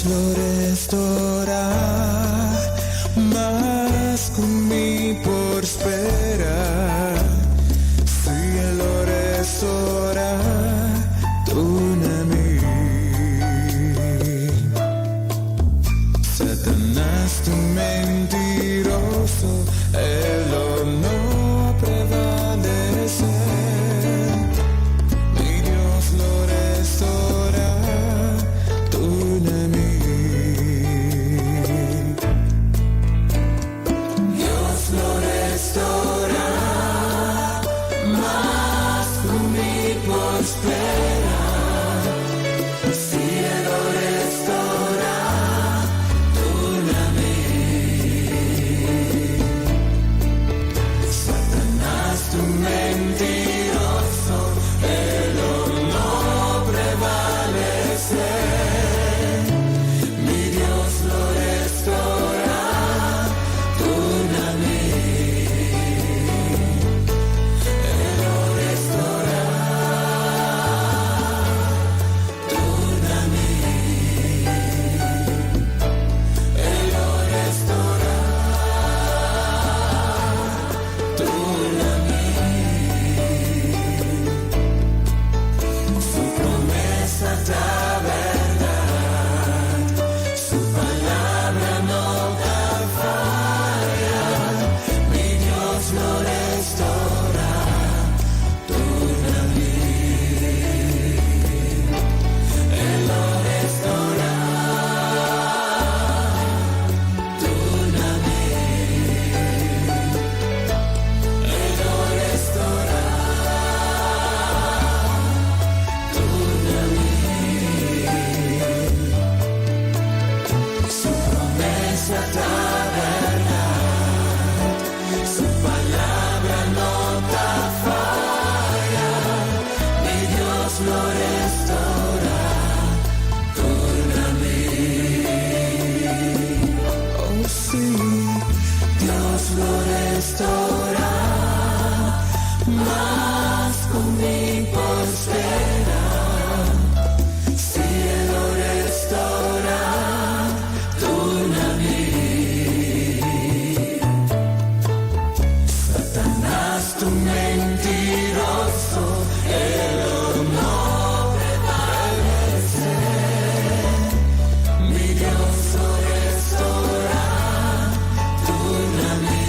Dios lo restorá mas ku mi por spera. Si E lo restorá, duna mi. Satanas ta mentiroso, e lo no prevalesé. Mi Dios lo restorá, duna mi. Dios lo restorá mas ku mi por spera. Si E lo restorá, duna mi. Satanas ta mentiroso, e lo no prevalesé. Mi Dios lo restorá, duna mi. E lo restorá, duna mi. E lo restorá, duna mi. Su promesa ta bèrdat, su palabra no ta faya. Mi Dios lo restorá, duna mi. E lo restorá, duna mi. E lo restorá, duna mi. Su promesa ta bèrdat, su palabra no ta faya. Mi Dios lo restorá, duna mi. Oh sí, Dios lo restorá, mas ku mi por spera. Si E lo restorá, duna mi. Satanas ta mentiroso, e lo no prevalesé. Mi Dios lo restorá, duna mi.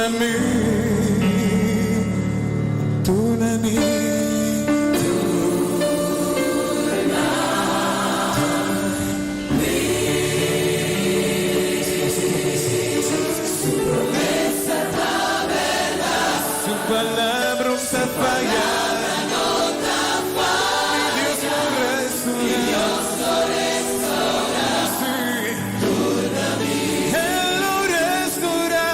Duna mi, duna mi. Su palabra no ta faya. Mi Dios lo restaura. Sí. Él lo restaura.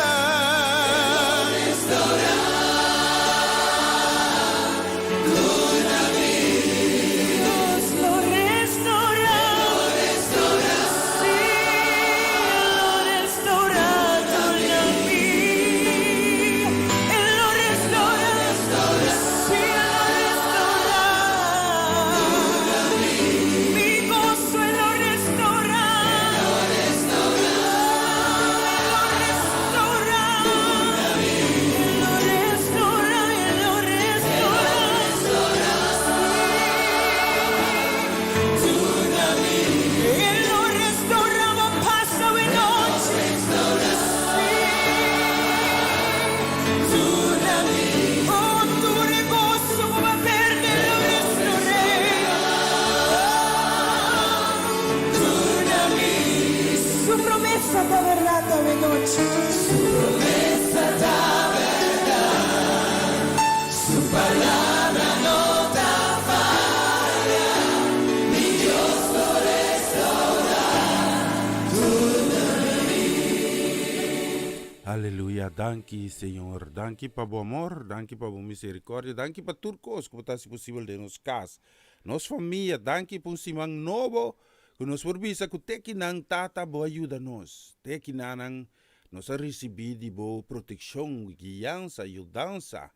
Dios lo restaura. Sí, lo restaura duna mi. Él lo restaura. Sí, lo restaura. Mi gozo Él lo restaura. Él lo restaura. Él lo restaura. Él lo restaura. Él lo restauraba pasado y noche. Sí. Oh, tur goso ku bo a pèrdè, lo restauré. Su promesa ta berdat e nochi. Su promesa ta berdat. Su palabra no ta faya. Mi Dios lo restaura. Aleluya, danki Señor, danki pa bo amor, danki pa bo misericordia, danki pa tur cos cu bo ta haci posibel den nos cas, nos famia, danki pa un siman nobo cu nos por bisa cu te kinan Tata bo a yuda nos, te kinanan nos a ricibi di bo proteccion, guiansa, yudansa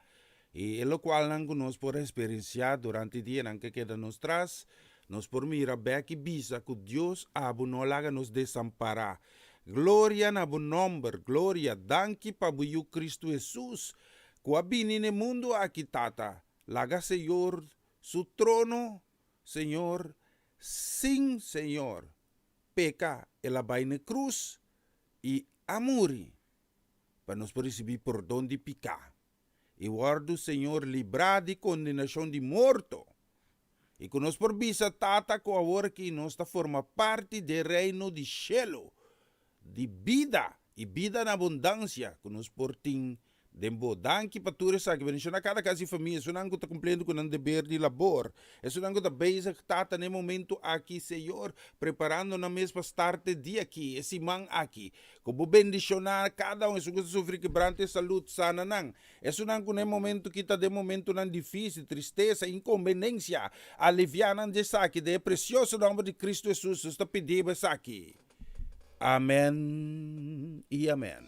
y e locualnan cu nos por experiencia durante dianan ke keda nos tras, nos por mira bek y bisa cu Dios abo no a laga nos desampara. Gloria na bo nomber, gloria, danki pa bo Yu Cristo Jesus, cu a bini n'e mundo aki, Tata, laga Señor su trono, Señor, sin Señor peca el a bay n'e cruz y a muri pa nos por ricibi pordon di pica y wordo Señor libra di condenacion di morto y cu nos por bisa Tata cu awor aki nos ta forma parti d'e reino di shelo, di bida y bida na abundancia cu nos por tin den bo. Danki pa tur esaki. Bendiciona cada cas y famia, esunnan cu ta cumpliendo cu nan deber di labor, esunnan cu ta bezig Tata n'e momento aki Señor, preparando nan mes pa start e dia aki, e siman aki. Cu bo bendiciona cada un, esun cu ta sufri quebrante salud, sana nan. Esunnan cu n'e momento ki ta den momentonan dificil, tristesa, inconvenencia, alivia nan di esaki den e precioso nomber di Cristo Jesus nos ta pidi bo esaki. Amen y amen.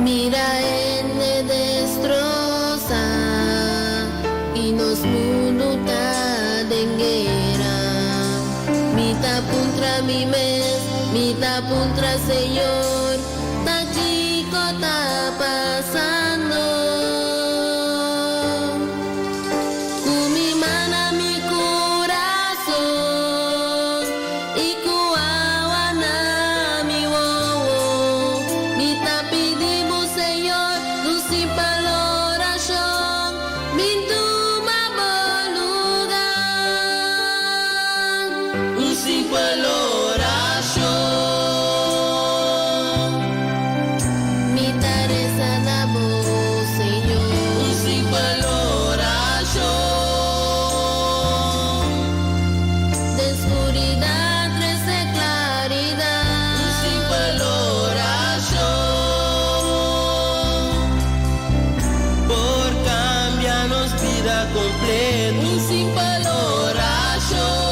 Mira hende destrosa y nos mundo ta den guera. Mi ta puntra mi mes, mi ta puntra Señor, ta kico ta pasando? Cu mi man na mi curason y cu awa na mi wowo, mi ta pidi bo Señor, un simpel oracion, bin tuma bo lugar. Un simpel oracion. Mi ta resa na bo, Señor. Un simpel oracion. Den scuridad trece claridad. Un simpel oracion. Por cambia nos bida completo. Un simpel oracion.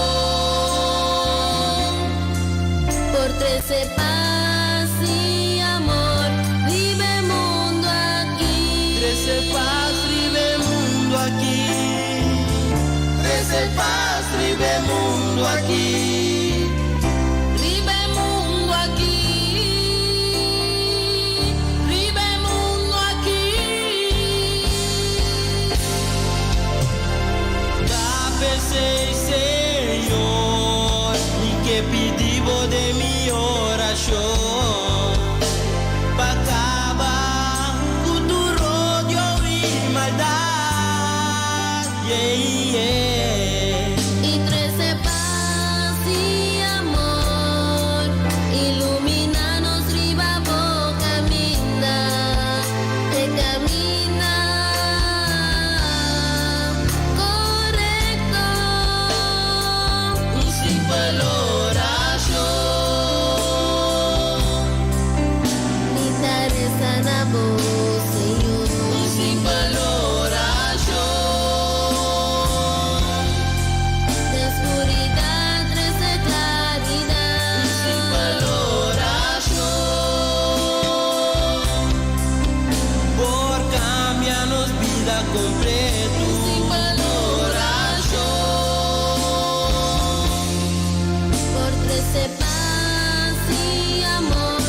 Por trece paz y amor, riba e mundo aki. Trece paz, riba e mundo aki. Trece paz, riba e mundo aki. Riba e mundo aki. Riba e mundo aki. ke pidi bo den mi orashon pa kaba ku tur odio i maldat, yeah, yeah. I trese pas i amor, Ilumina nos riba bo kaminda, E kaminda korekto. Un simpel orashon. Mi ta resa na bo, Señor. Un simpel orashon. Den skuridat trese klaridat. Un simpel orashon. Por kambia nos bida kompleto. Un simpel orashon. Por trese pas i amor,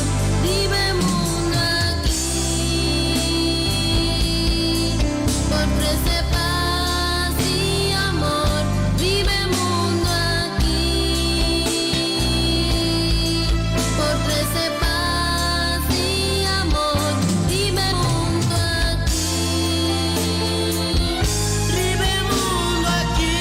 riba e mundu aki. Por trese pas i amor, riba e mundu aki. Por trese pas i amor, riba e mundu aki. Riba e mundu aki.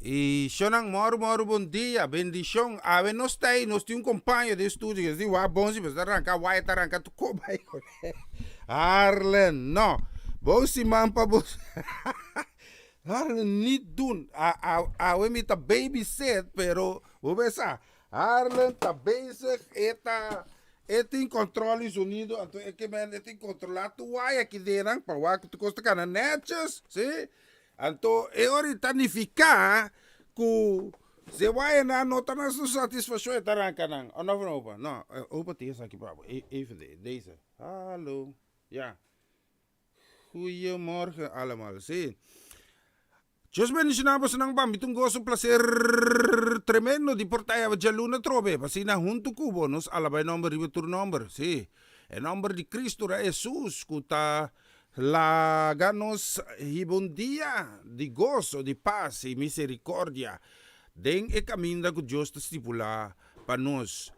I shonnan mòru mòru bon dia, bendishon. Awe nos ta ei, nos tin un kompaño den studio ke si wak bon si ta ranka waya ta ranka tur ko bai kore. Harlen, no. Bon siman pa bo. Harlen niet doen. A, a, awe mi ta babysit, pero bo besa. Harlen ta bezig, e ta e tin control di sonido, anto e ke men e tin controla tur waya ki denan pa wak tur kos ta kana netjes, si. Anto e ora i ta nifiká ku si e wayanan no ta na su satisfakshon e ta ranka nan. O no opa? No, opa tin esaki pa bo. Even deze. Hallo. Ya. Goeiemorgen allemaal. Sí. Dios bendiciona bosonan pa mi ta un goso un placer tremendo di por ta eva djaluna atrobe pa asina hunto cu bo nos alaba e nomber riba tur nomber. Sí. E nomber di Cristo ra Hesus cu ta Laga nos hiba un dia di goso, di pas i misericordia den e caminda cu Dios ta stipula pa nos.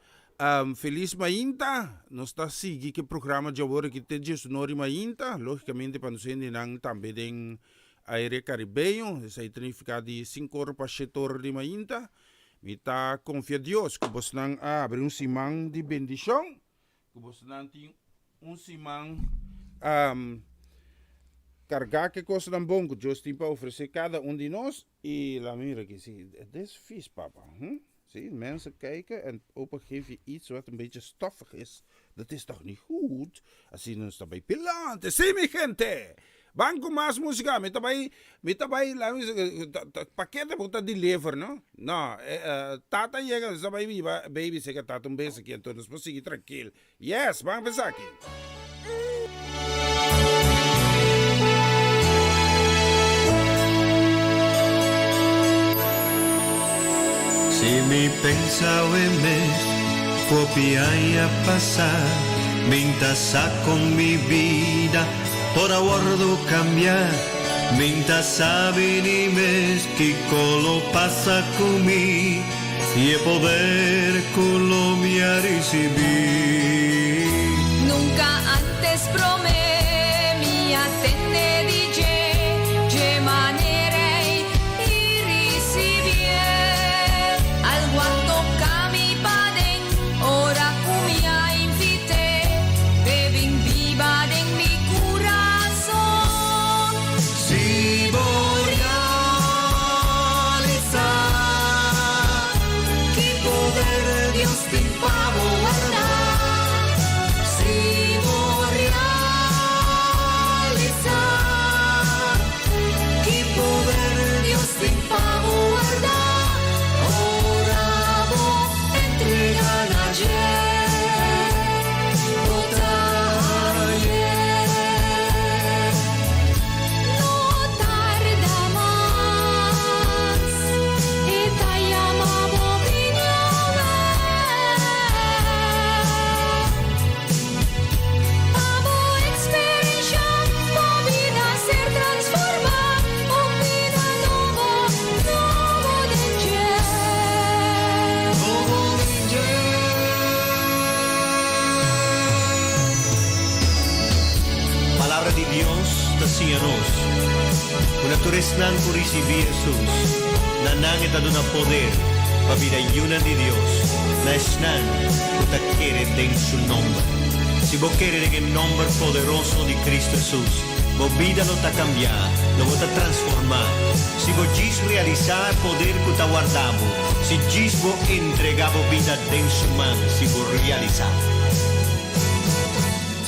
Feliz mainta, nos ta sigui cu e programa djawor aki te diesunor di mainta, logicamente pa nos hendenan tambe den area Caribeño, esai ta nifica di cincor pa shetor di mainta. Mi ta confia Dios cu bosnan a habri un siman di bendicion. Ku bosonan tin un siman kargá ku e kosnan bon ku Dios tin pa ofresé kada un di nos. I laat me mira aki, si, dit is vies, papa. Hm? Zie, mensen kijken en opa geeft je iets wat een beetje stoffig is. Dat is toch niet goed? Asina nos ta bai pilante. Si, mi gente! Ban ku mas músika. Mi ta bai, mi ta bai, laat me zeggen, pakete bo ta deliver, no? No, tata yega, nos ta bai biba baby seka tata un bes aki, anto nos por sigui trankil. Yes, ban pa esaki. Si mi pensa awe mes, hopi aña pasa, mi ta sa con mi bida por a wordo cambia, mi ta sabi ni mes kico lo pasa cu mi y e poder cu lo mi a ricibi. Nunca antes prome mi a tende di dje, dje manera ei i ricibié. Algo a toca mi paden ora cu mi a invité p'e bin biba den mi curason. Si bo realisá ki poder Dios tin pa bo warda. Si bo realisá. Palabra di Dios ta siña nos ku na tur esnan ku risibí Hesus, na nan e ta duna poder pa bira yunan di Dios, na esnan ku ta kere den su nòmber. Si bo kere den e nòmber poderoso di Kristu Hesus, bo bida lo ta kambiá, lo bo ta transformá. Si bo djis realisá e poder ku ta warda bo, si djis bo entregá bo bida den su man, si bo realisá.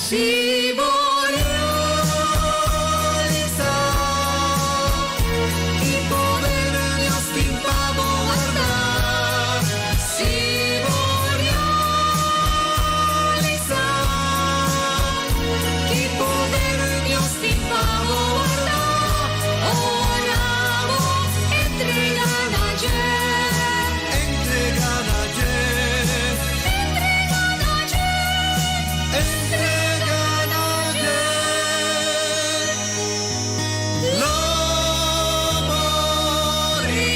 Si bo realisá ki poder Dios tin pa bo warda. Si bo realisá ki poder Dios tin pa bo warda. Ora bo entrega na dje. Entrega na dje. Entrega na dje. Entrega na dje. Lo bo Risibié.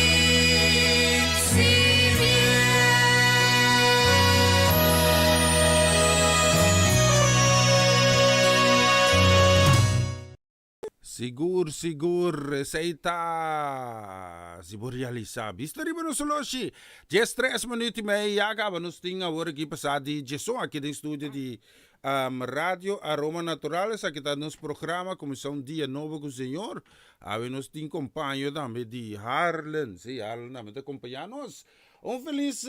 Sigur, sigur, esei ta si bo realisá. Bista riba nos oloshi, 13 minuut i mei ya kaba nos tin awor aki pasá di djeson aki den studio di Radio Aroma Natural. Esaki ta nos programa Kuminsá un Dia Nobo ku Señor. Awe nos tin kompaño tambe di Harlen. Sí, Harlen tambe ta kompañá nos. Un felis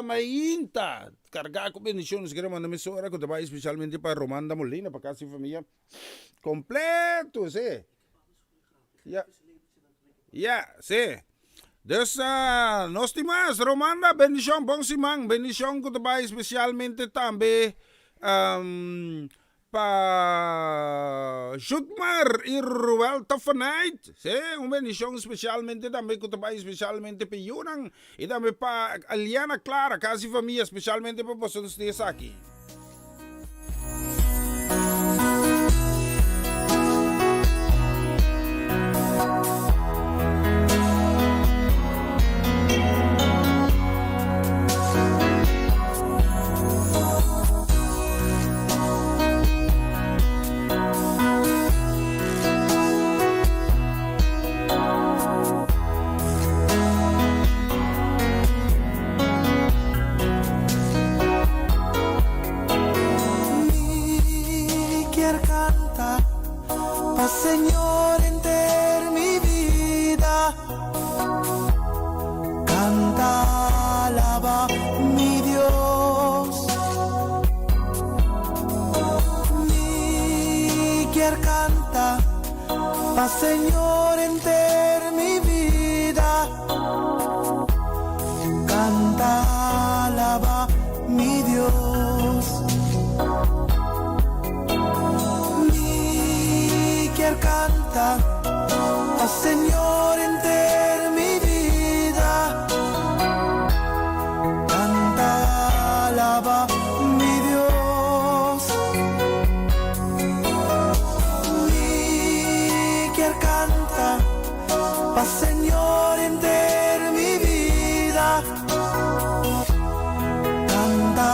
mainta kargá ku bendishon. Nos kere manda mesora ku ta bai spesialmente pa Romanda Molina, pa kas i famia. Completo, sí. Ja. Ja, sí. Dus, nos tin mas. Romanda, bendicion, bon siman. Bendicion ku ta bai especialmente tambe pa Jutmar i Ruel Toffanite. Sí, un bendicion especialmente tambe ku ta bai especialmente pa yunan i tambe pa Aliana Clara, kasi famia, especialmente pa boso nos tin esaki. Mi kier canta pa Señor henter mi bida. Canta alaba mi Dios. Mi kier canta pa Señor henter mi bida. Canta alaba mi Dios. Mi kier canta pa Señor henter mi bida. Canta alaba mi Dios. Mi kier canta pa Señor henter mi bida. Canta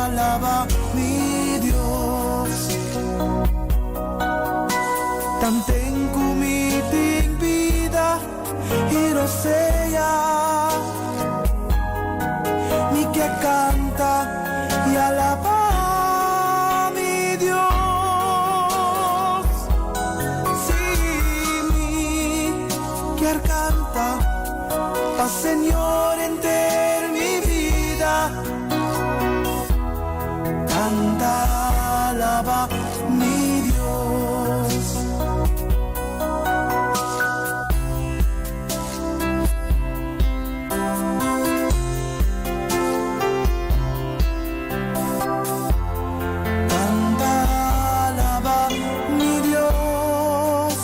alaba mi Dios. Tanten cu mi tin bida y rosea, mi ke canta y alaba mi Dios. Sí, mi kier canta pa Señor henter mi bida. Canta alaba mi Dios. Canta alaba mi Dios.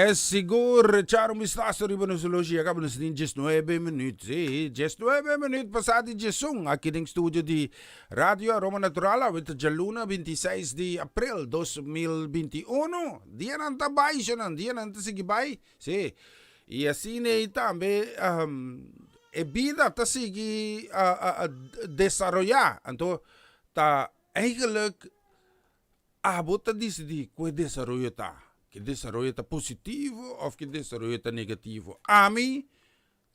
Yes, sigur. Echar un vistazo riba nos horloge. Ya caba nos tin 19 minuut. Sí, 19 minuut pasá di 11 aki den studio di Radio Aroma Natural. Awe ta djaluna 26 di april 2021. Dianan ta bai, shonan. Dianan ta sigui bai. Sí. I asina ei tambe e bida ta sigui desaroyá. Anto ta eigenlijk abo ta disidí ku e desaroyo ta. Ku e desaroyo ta positivo òf ku e desaroyo ta negativo. Ami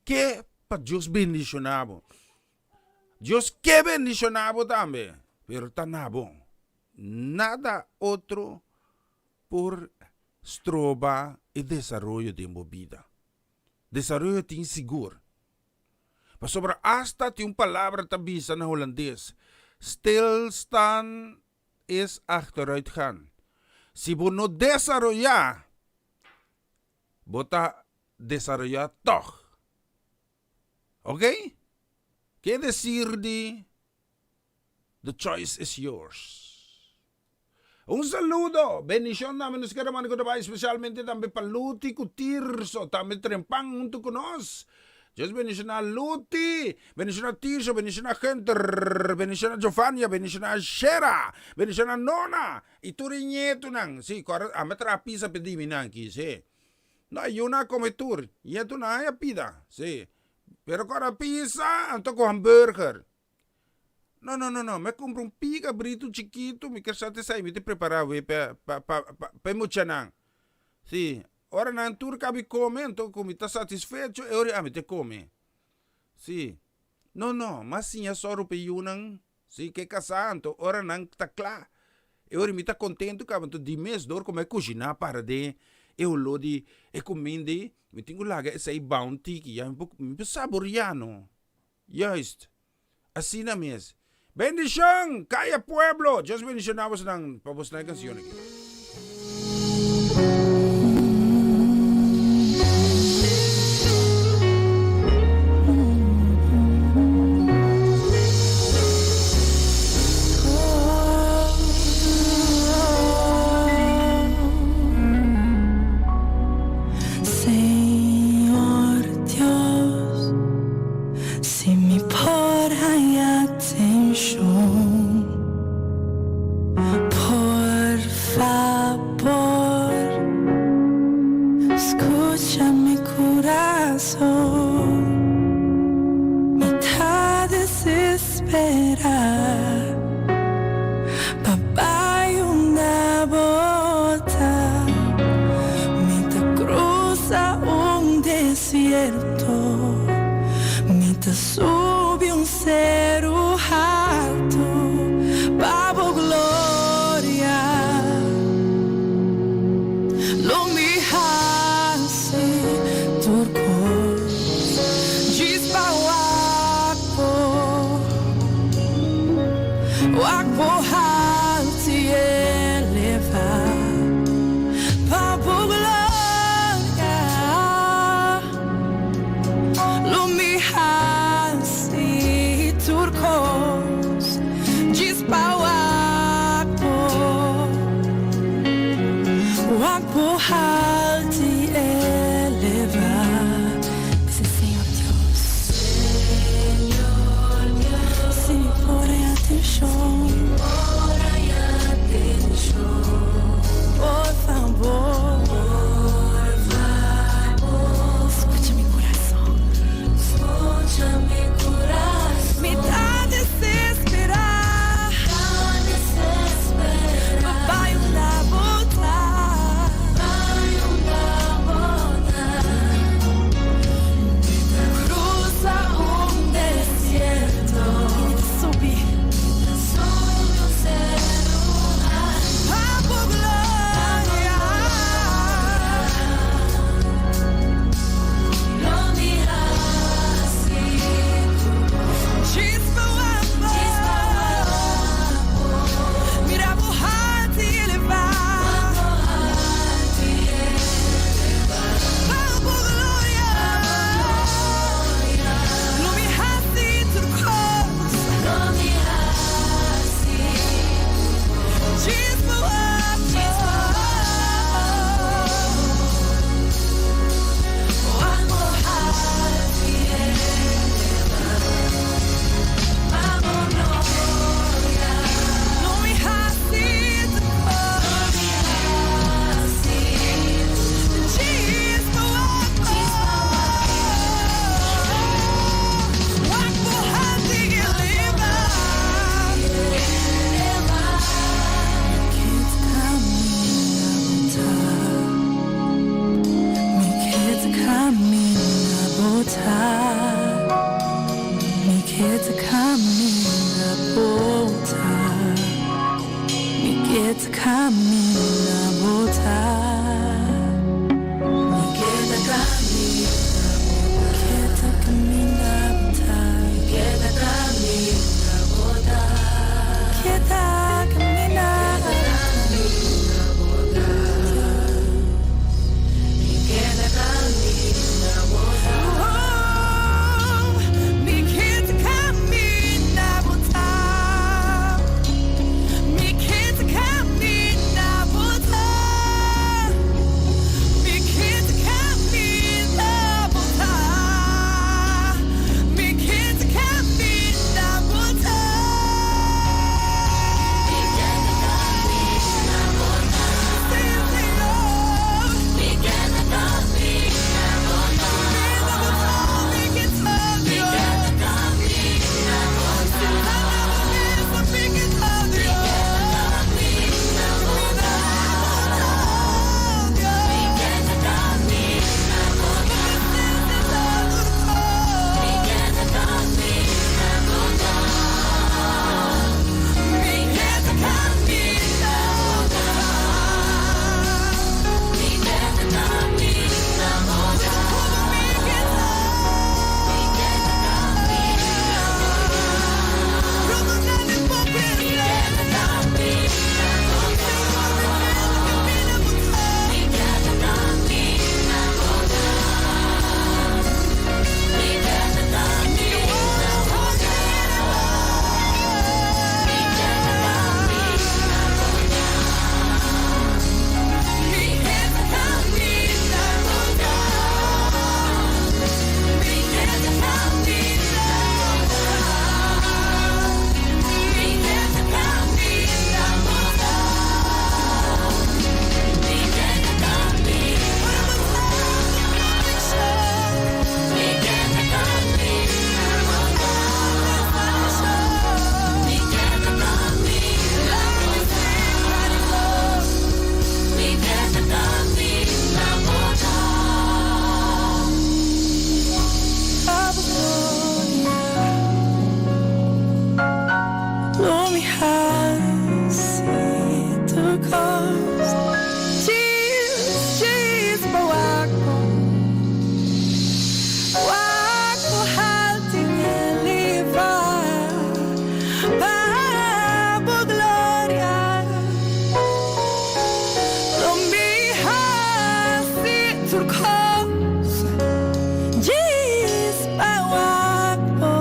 ke pa Dios bendishoná bo. Dios ke bendishoná bo tambe, pero ta na bo. Nada otro por stroba e desaroyo den bo bida. Desaroyo tin sigur. Pasobra asta tin un palabra ta bisa na holandes, Stilstaan is achteruitgaan. Si bo no desaroyá, bo ta desaroyá tòg. Oké? Ke desir di The choice is yours. Un saludo, bendicion tambe nos kere manda cu ta bay specialmente tambe pa Luti cu Tirso, tambe Trempan hunto cu nos. Dios bendiciona Luti, bendiciona Tirso, bendiciona Gunter, bendiciona Giovania, bendiciona Shera, bendiciona Nona y tur e ñetonan. Si, cu ora ame traha pizza pe di mi nan aki, si. No, e yunan a come tur, ñetonan a pida, si. Pero cu ora pizza, anto cu hamburger. No, no, no, no. Mi a kumpra un piga britu chikitu, mi ker sa te esei mi ta prepará awe pa, pa, pa, pa, pa e muchanan. Sí, ora nan tur kabi kome, anto ku mi ta satisfecho, e ora ami ta kome. Sí. No, no, mi a siña sòru pa e yunan, sí, ke kasá, anto ora nan ta kla, e ora mi ta kontentu kaba, anto di mes dor ku mi a kushiná para den e holó di e kuminda ei, mi tin ku laga esei baha un tiki, ya mi por, mi por saboriá no. Juist. Asina mes. Bendicion! Caya Pueblo! Dios bendiciona bosnan pa bosnan e cancion aki. Señor Dios, si mi por haña atenshon, por fabor, skucha mi kurason. Mi ta desesperá pa bai unda bo ta. Mi ta cruza un desierto, mi ta subi un ceru halto pa bo gloria. Lo mi haci tur cos djis pa wak bo, wak bo halto y eleva. Pa bo gloria lo mi hasi tur kos djis pa wak bo, wak bo halti eleva. ta. Mi ke ta kaminda bo ta. Mi ke ta kaminda bo ta. Mi ke ta kaminda bo ta. Ke ta kaminda bo ta. Mi ke ta kaminda bo ta. Ke ta kaminda bo ta. Mi ke ta kaminda bo ta. Mi ke ta kaminda bo ta. Mi ke ta kaminda bo ta. Mi ke ta kaminda bo ta. Mi ke ta kaminda bo ta. Mi ke ta kaminda bo ta. Mi ke ta kaminda bo ta. Mi ke ta mi ke ta kaminda bo ta. Mi ke ta kaminda bo ta. Mi ke ta kaminda bo ta. Mi ke ta kaminda bo ta. Mi ke ta kaminda bo ta. Mi ke ta kaminda bo ta. Mi ke ta mi ke ta kaminda bo ta. Mi ke ta kaminda bo ta. Mi ke ta kaminda bo ta. Mi ke ta kaminda bo ta. Mi ke ta kaminda bo ta. Mi ke ta kaminda bo ta. Mi ke ta kaminda bo ta. Mi ke ta kaminda bo ta. Mi ke ta kaminda bo ta. Mi ke ta kaminda bo ta. Mi ke ta kaminda bo ta. Mi ke ta kaminda bo ta. Lo mi hasi tur kos. Djis, djis pa wak bo. Wak bo haltu elevá pa bo gloria. Lo mi hasi tur kos. Djis pa wak bo.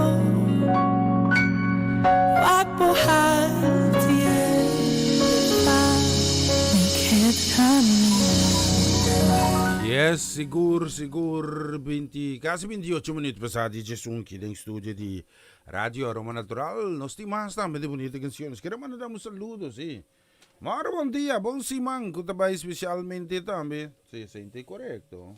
Wak bo haltu elevá. Mi ke ta kaminda. Yes, sigur, sigur, 20, kasi 28 minuut pasá di djesunki den studio di Radio Aroma Natural. Nos tin mas tambe di bunita canciones. Kere manda un saludo, si. Moro bon dia, bon siman, ku ta bai spesialmente tambe. Si, sente korekto.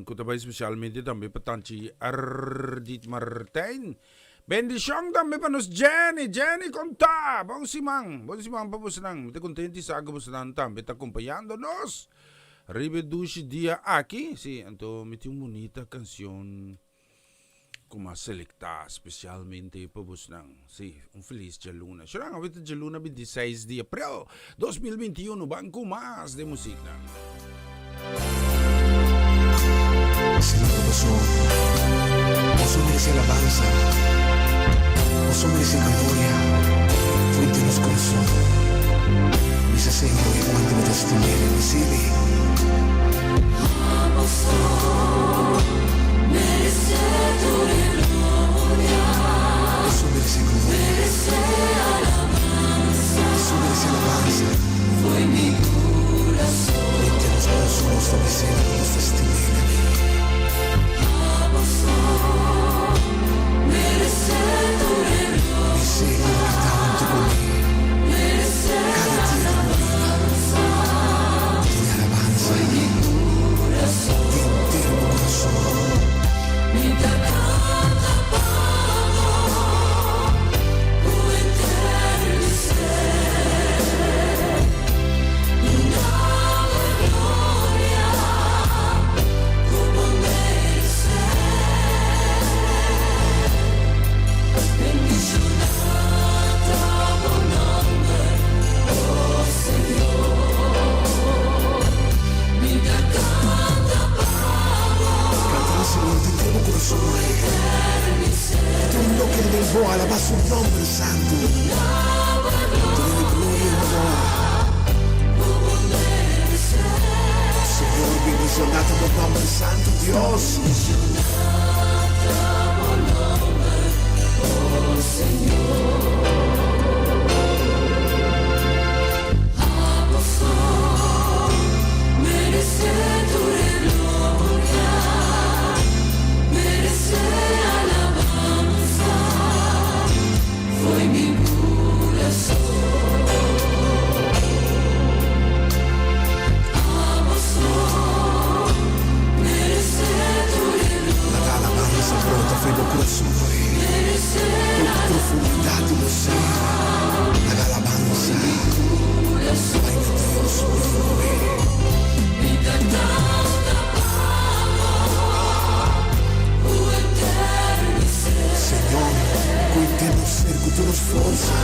Ku ta bai spesialmente tambe pa Tanchi Ardit Martijn. Bendishon tambe pa nos Jenny. Jenny kon ta? Bon siman. Bon siman pa bosnan. Mi ta kontent di sa ku bosnan tambe ta kompañando nos riba e dushi dia aki. Si, anto mi tin un bunita kanshon ku mi a selektá spesialmente pa bosnan. Si, un felis djaluna. Shorang, awe ta djaluna 26 di aprel 2021. Ban ku mas den musiknan. Señor boso boso merece alabanza boso merece gloria for di nos corazon bisa Señor e cuanto bo ta stim'e ricibi. Boso merece gloria boso merece alabanza Limpia nos corazon nos ta bis'é cu nos ta stim'é Bis'é cu bo ke ta hunto cu mi cada dia di bo bida. Duna alabansa. Bo alabá su nòmber santu. Dun'é gloria i honor. Señor, bendishoná ta bo nòmber santu, Dios. Laga alabansa brota for bo kurason hoy. For bo profundidat di bo ser. Laga alabansa bai na Dios bibu hoy. Señor, ku henter nos ser, ku tur nos forsa,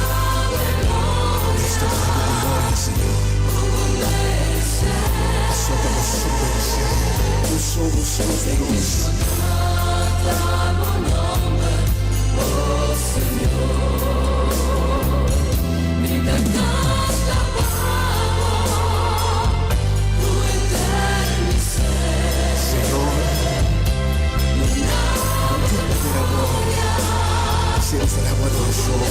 nos ta duna Bo gloria, Señor. Pasobra Bo so meresé. Bo so, Bo so es Dios. Señor, tin manera bo si nos ta dabo adoracion.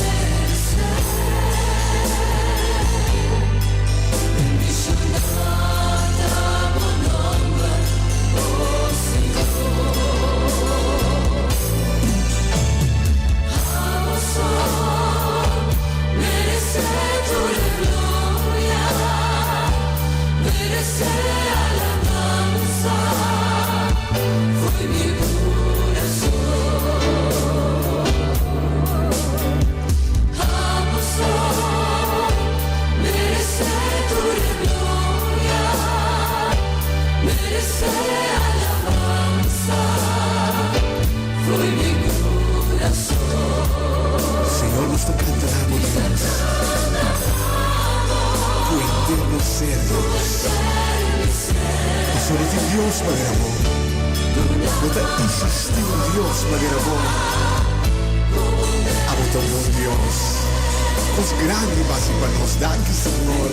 Señor nos ta canta na bo Dios cu henter nos ser Dios Pasobra no tin Dios manera bo No ta existi un Dios manera bo Abo ta un bon Dios Cos grandi bo haci pa nos Danki Señor.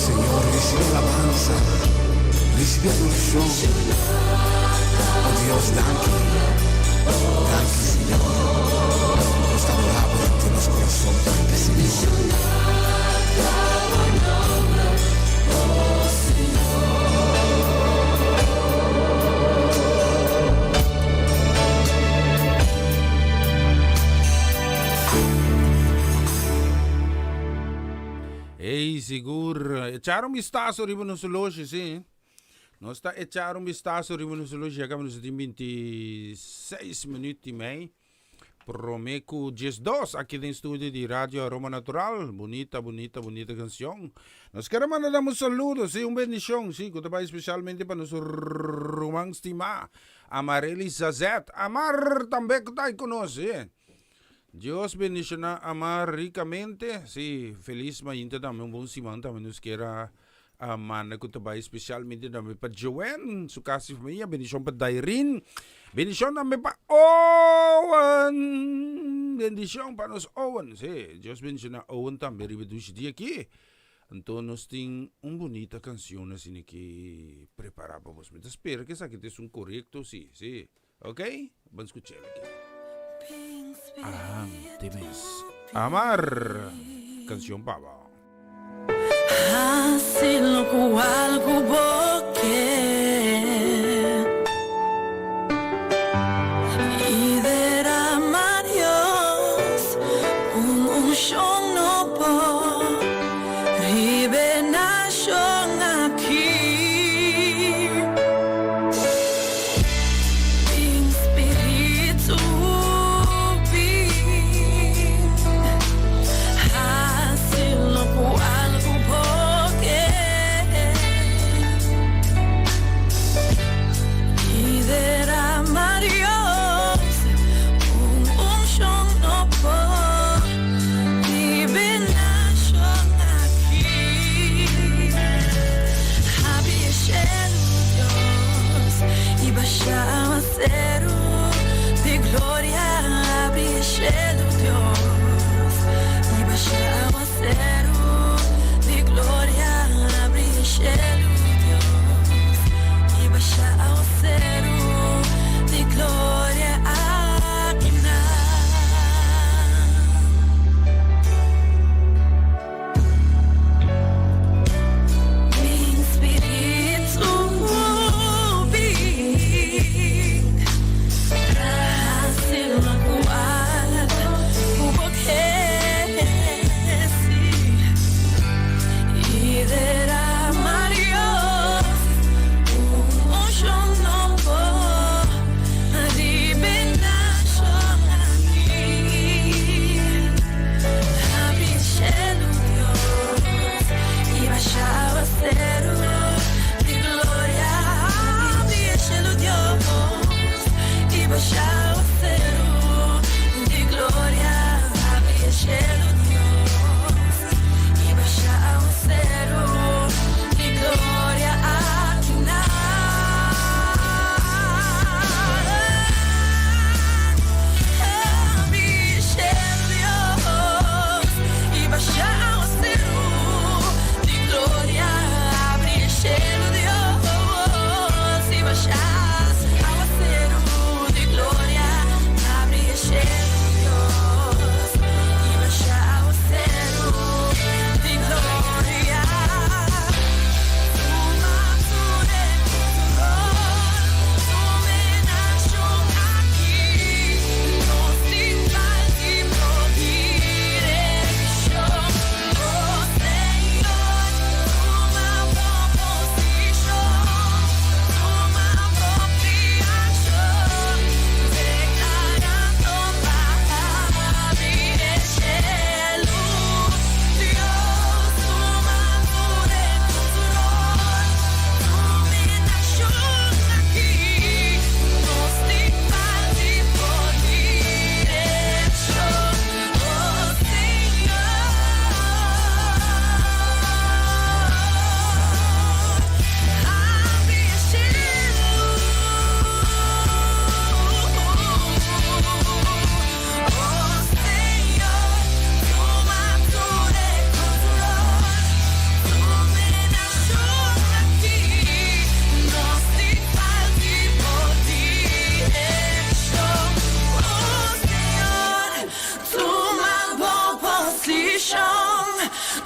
Señor, ricibi alabanza, ricibi adoracion. Oh Dios, danki. Danki, Señor. Nos ta adora Bo den nos corazon. Danki, Señor. Ey, sigur. Echar un vistazo riba nos horloge, sí. Nos ta echar un vistazo riba nos horloge, ya caba nos tin 26 minuut y mei. Prome cu 12 aki den studio di Radio Aroma Natural. Bunita, bunita, bunita cancion. Nos quiere mandar un saludo, sí, un bendición, sí, cu ta bay especialmente pa nos ruman stima, Amarely Zazet. Amar tambe cu ta ahí cu nos, sí. Dios bendiciona Amar ricamente, sí, feliz mainta tambe, un bon siman tambe nos kier a a manda cu ta bay especialmente tambe pa Joanne, su casa y familia, bendicion pa Dairin, bendicion tambe pa Owen, bendicion pa nos Owen, sí, Dios bendiciona Owen tambe riba dushi dia aki. Anto nos tin un bunita cancion asina aki prepara pa bos. Mi ta spera cu esaki ta esun corecto, sí, sí. Ok, ban scuchel aki. Ahan, te mes. Amar, cancion pa bo. Hasi lokual ku bo ke I derama Dios un unshon nobo Riba e nashon aki.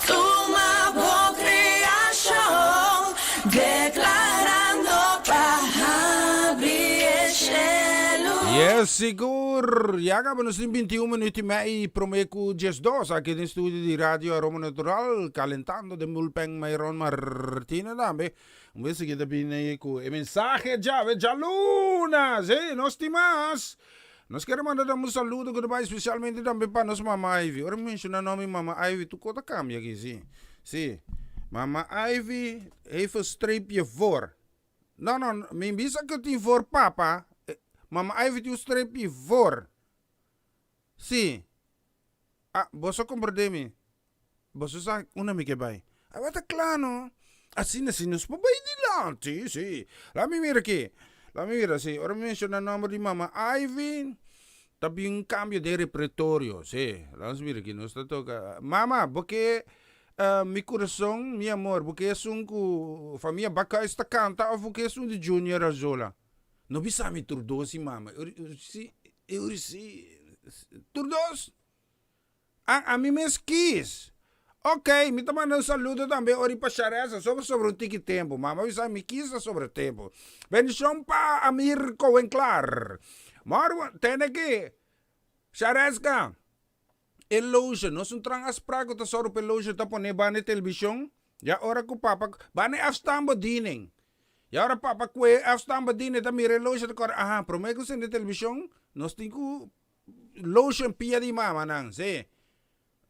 Tuma bo kreashon, deklarando pa habri e shelu. Yes, sigur! Ya caba nos tin 21 minuut y mei prome cu 12 aki den studio di Radio Aroma Natural, calentando den bullpen Mayron Martina tambe. Un bes aki ta bini cu e mensahe djawe djaluna! Sí, nos tin mas! Nos kier manda tambe un saludo cu ta bay specialmente tambe pa nos Mama Ivy. Ora mi menciona nomber Mama Ivy, tur cos ta cambia aki, sí. Sí. Mama Ivy heeft een streepje voor. No, no, mi bisa cu tin voor papa. Mama Ivy tin un streepje voor. Sí. Ah, boso comprende mi. Boso sa unda mi ke bai. Awa ta kla no. Asina si nos por bai dilanti, si. Laat mi mira aki. Laat mi mira, si. Ora mi menciona nomber di Mama Ivy, ta bin un cambio den repertorio, si. Laat nos mira aki. Nos ta toca, Mama, bo ke Mi Corazon, Mi Amor, bo ke esun cu famia Bakhuis ta canta of bo ke esun di Junior Arzola? No bisa mi tur dos si, mama. Si, si, tur dos? A ami mes kis. Ok, mi ta manda un saludo tambe ori pa Sharesa sobre sobre un tiki tempo. Mama bisa mi kis ta sobre tempo. Bendicion pa Amir Cohen-Klaar. Mor, tene ki. Shareska, e lotion, nos un tran afspraak ku ta soru pa e lotion ta pone banda e television. Ya ora ku papa, banda e afstanbediening. Ya ora papa kue e afstanbediening ta mira e lotion ta kore, aha, prome ku sende television, nos tin ku Lotion pia di mama nan, si.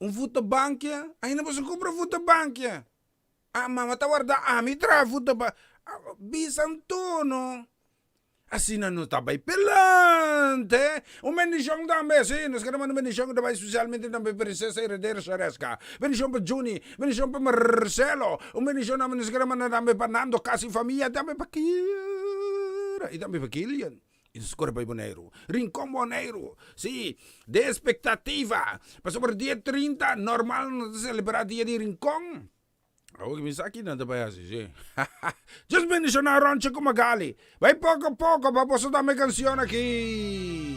Un voetenbankje? Ainda boso kumpra voetenbankje? Ah, mama ta warda ami traha voetenbank. Bisa Antono. Asina no ta bai pelante. Un bendishon tambe, si. Nos kere manda un bendishon ku ta bai spesialmente tambe Prinsesa Heredera Shareska. Bendishon pa Juni, bendishon pa Marcelo. Un bendishon tambe nos kere manda tambe pa Nando, kas i famia, tambe pa Kira i tambe pa Kilian. I nos kore bai Boneiru. Rincon Boneiru. Sí, den expectativa. Pasobra dia 30 normal nos ta celebra dia di Rincon. Awor mi sa kinan ta bai hasi, sí. Just bendiciona Ronchi cu Magali. Bai poco poco pa boso dame cancion aki.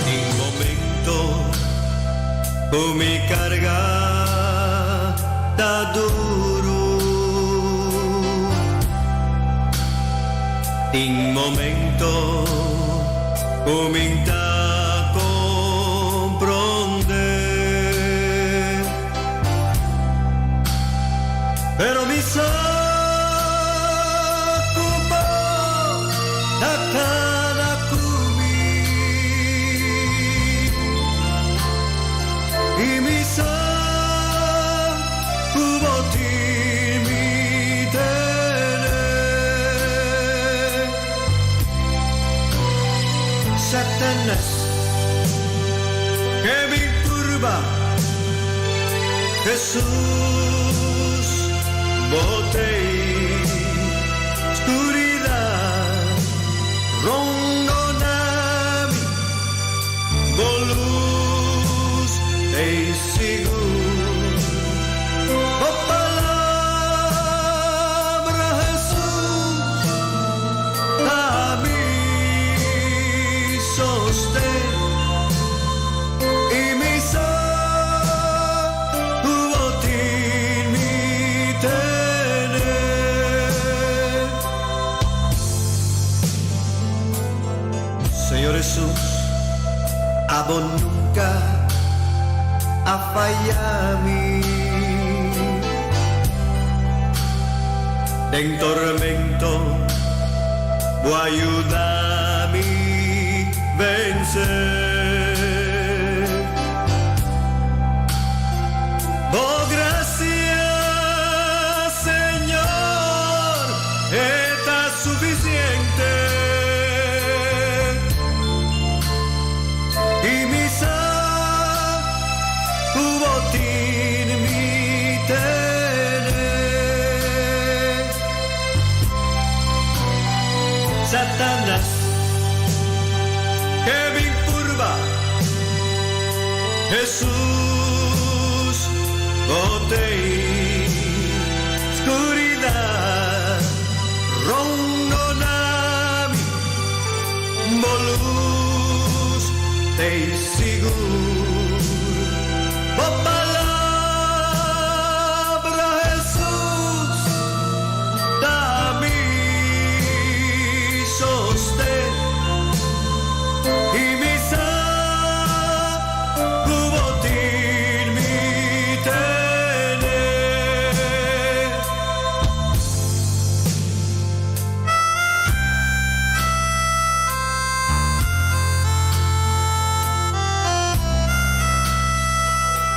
Tin momento ku mi karga ta duru. Tin momento ku mi ta komprondé. Pero mi sa ku bo ta kana ku mi. I mi sa ku bo tin mi tene. Satanas ke bin turba. Jesús, bo t'ei Scuridad rondona mi, bo luz t'ei sigur. Bo palabra, Jesús, ta mi sosten. I mi sa ku bo tin mi tene. Señor Hesus, abo nunka a faya mi. Den tormento bo a yuda mi vense. Bo gracia, Señor, e ta suficiente. I mi sa ku bo tin mi tene. Satanas ke bin purba. Tei sigur. Bo palabra, Jesus, ta mi sosten. I mi sa ku bo tin mi tene.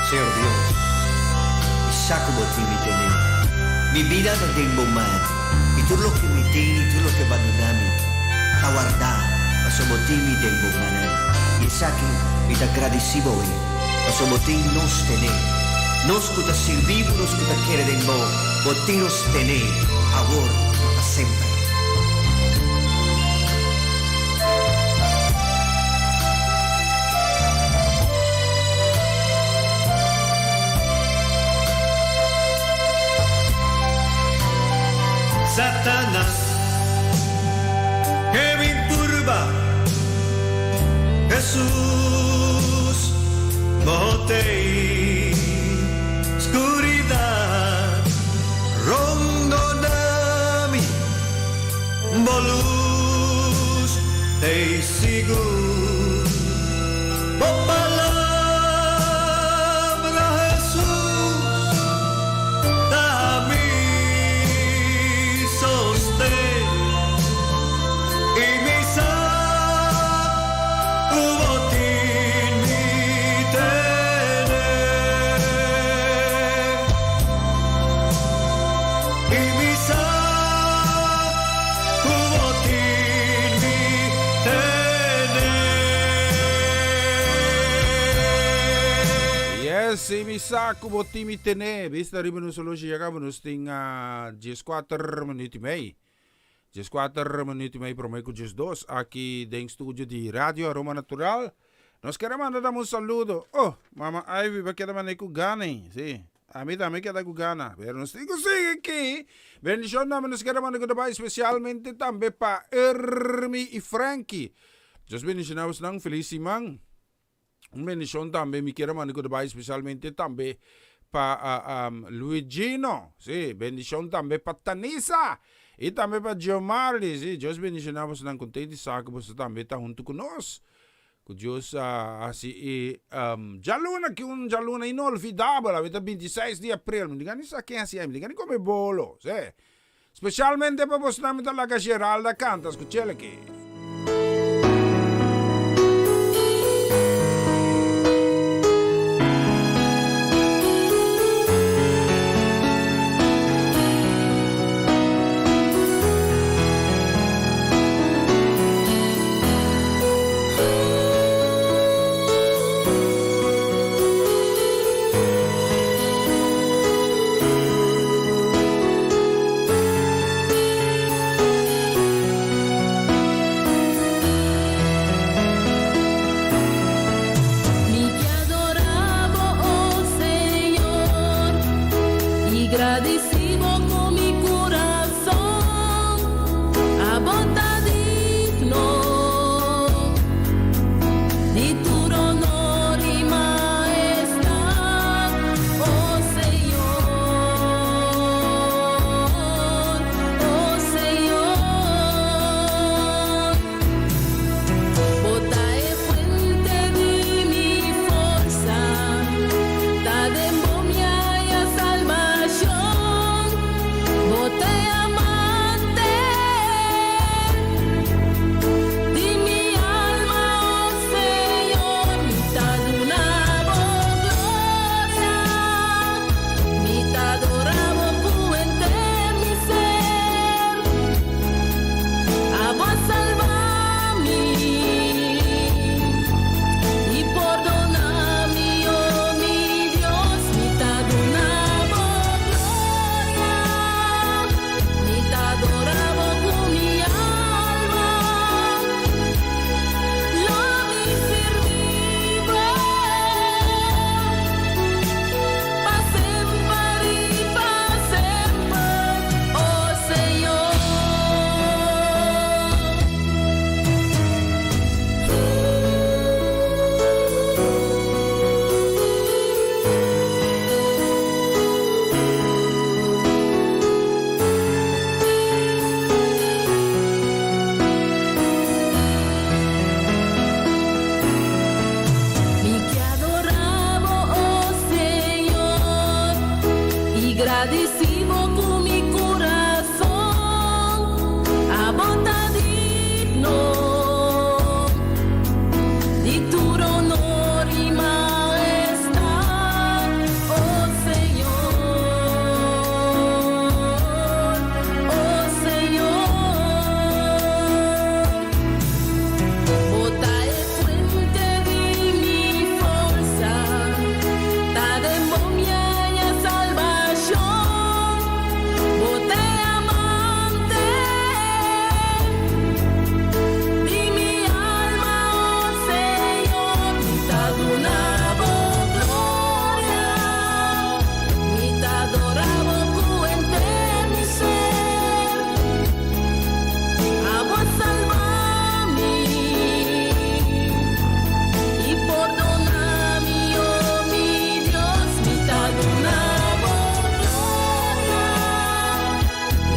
Señor Dios, mi sa ku bo tin mi tene. Mi bida ta den bo man, i tur loke mi tin i tur loke bo a duna mi ta wardá pasobra bo tin mi den bo mannan. I esaki mi ta gradisí bo e, pasobra bo tin nos tene. Nos ku ta sirbí bo, nos ku ta kere den bo, bo tin nos tene awor i pa semper. Satanas ke bin purba Jesus bo tei Skuridat rondona mi Bo lus tei sigur Bo palabra Jesus ta mi sosten I mi sa ku bo tin mi tene I mi sa ku bo tin mi tene. Yes, i mi sa ku bo tin mi tene. Bista riba nos oloshi ya kaba nos tin 14 minuut i mei. 14 minuut i mei promé ku 12 aki den studio di Radio Aroma Natural. Nos kere manda dam un saludo. Oh, mama Ivy ba keda manera ku gana ei. Sí, ami tambe keda ku gana. Pero nos tin ku sigui aki. Bendishon tambe nos kere manda goodbye spesialmente tambe pa Ermi i Frankie. Dios bendishoná bosnan. Felis siman. Un bendishon tambe mi kier a manda goodbye spesialmente tambe pa Luigino. Sí, bendishon tambe pa Tanisa i tambe pa Giomarly. Sí, Dios bendishoná bosnan. Kontent di sa ku boso tambe ta huntu ku nos. Ku Dios a hasi e djaluna ki un djaluna inolvidabel, awe ta 26 di aprel, mi diga ni sa ken hasi ai, mi diga ni come bolo, sí. Specialmente pa bosnan mi ta laga Geralda canta, scuchel aki. gradisi bo ku mi kurason, abo ta digno di tur honor i mahestat, oh Señor, oh Señor. Bo ta e fuente di mi forsa, ta den bo mi haña salbashon. Bo ta e amante di mi alma, oh Señor. Mi ta duna bo gloria, mi ta adorá bo ku henter mi ser. Abo a salba mi i pordoná mi, oh mi Dios. Mi ta duna bo gloria,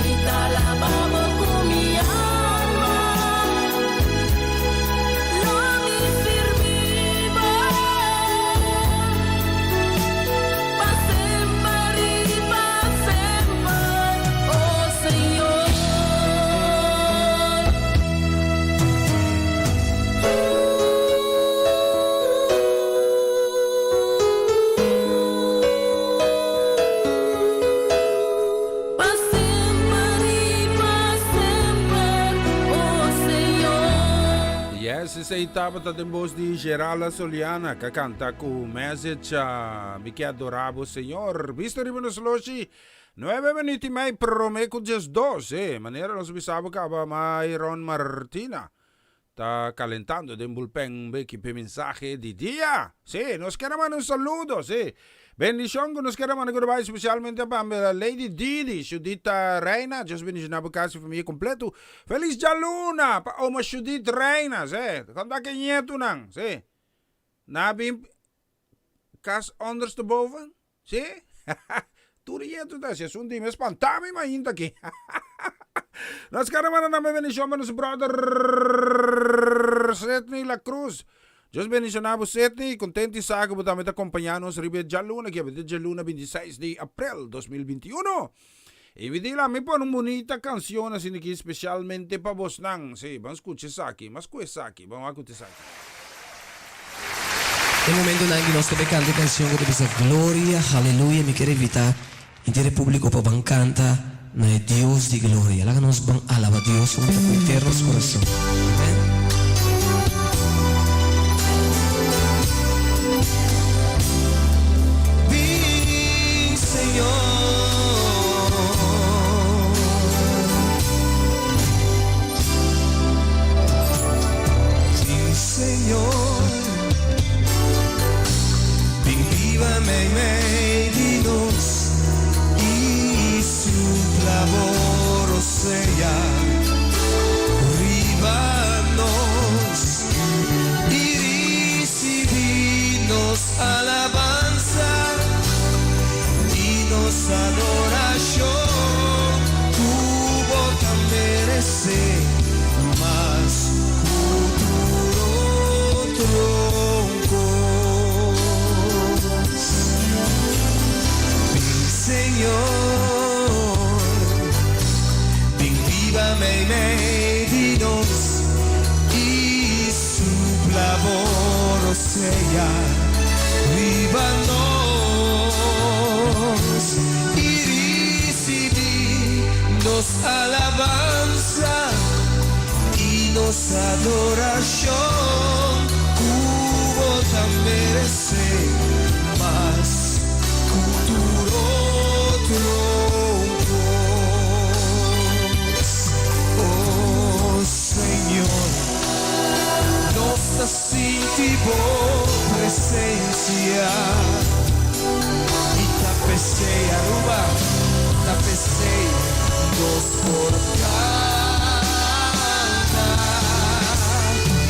mi ta alabá bo ku mi alma. Lo mi sirbi bo pa semper i pa semper, oh Señor. Pa semper i pa semper, oh Señor. Yes, esei tabata den bos di Geralda Soliana ka kanta ku message Mi ke adorá bo Señor. Bisto riba nos loshi nuebe minuut i mei promé ku 12. E manera nos bisa bo kaba Myron Martina ta kalentando den bulpen beki p'e mensahe di dia. Sí, nos ker a manda un saludo, sí. Bendishon ku nos ker a manda ku bai spesialmente pa Lady Didi, Judita Reina, Dios bendishoná bo kas i famia kompletu. Felis djaluna pa oma Judith Reina, sí. Konta ke ñetunan, sí. Na bin kas ondersteboven, sí. Tur ñetu ta hasi asun di mi a spantá mi mainta aki. Nos ker a manda tambe bendishon pa nos brother Sidney La Cruz. Dios bendishoná bo Sidney, kontent di sa ku bo tambe ta kompañá nos riba e djaluna aki, e djaluna 26 di aprel 2021. I mi di la mi pone un bunita kanshon asina aki spesialmente pa bosnan. Sí, ban skucha esaki, mas ku esaki, ban wak ku ta esaki. E momentonan ki nos ta bay canta e cancion cu ta bisa Gloria, Haleluya, mi kier invita henter e publico pa ban canta na e Dios di Gloria. Laga nos ban alaba Dios hunto cu henter nos corazon. Amen. Bin, Señor. Bin, Señor. Bin biba meimei di nos i supla bo rosea riba nos i risibí nos alabansa i nos adorashon ku bo ta meresé mas ku tur otro kos. Bin Señor, bin biba meimei di nos i supla bo rosea riba nos i risibí nos alabansa i nos adorashon ku bo ta meresé mas ku tur otro kos. Oh Señor, nos ta sinti bo presensia i ta p'esei Aruba ta p'esei nos por canta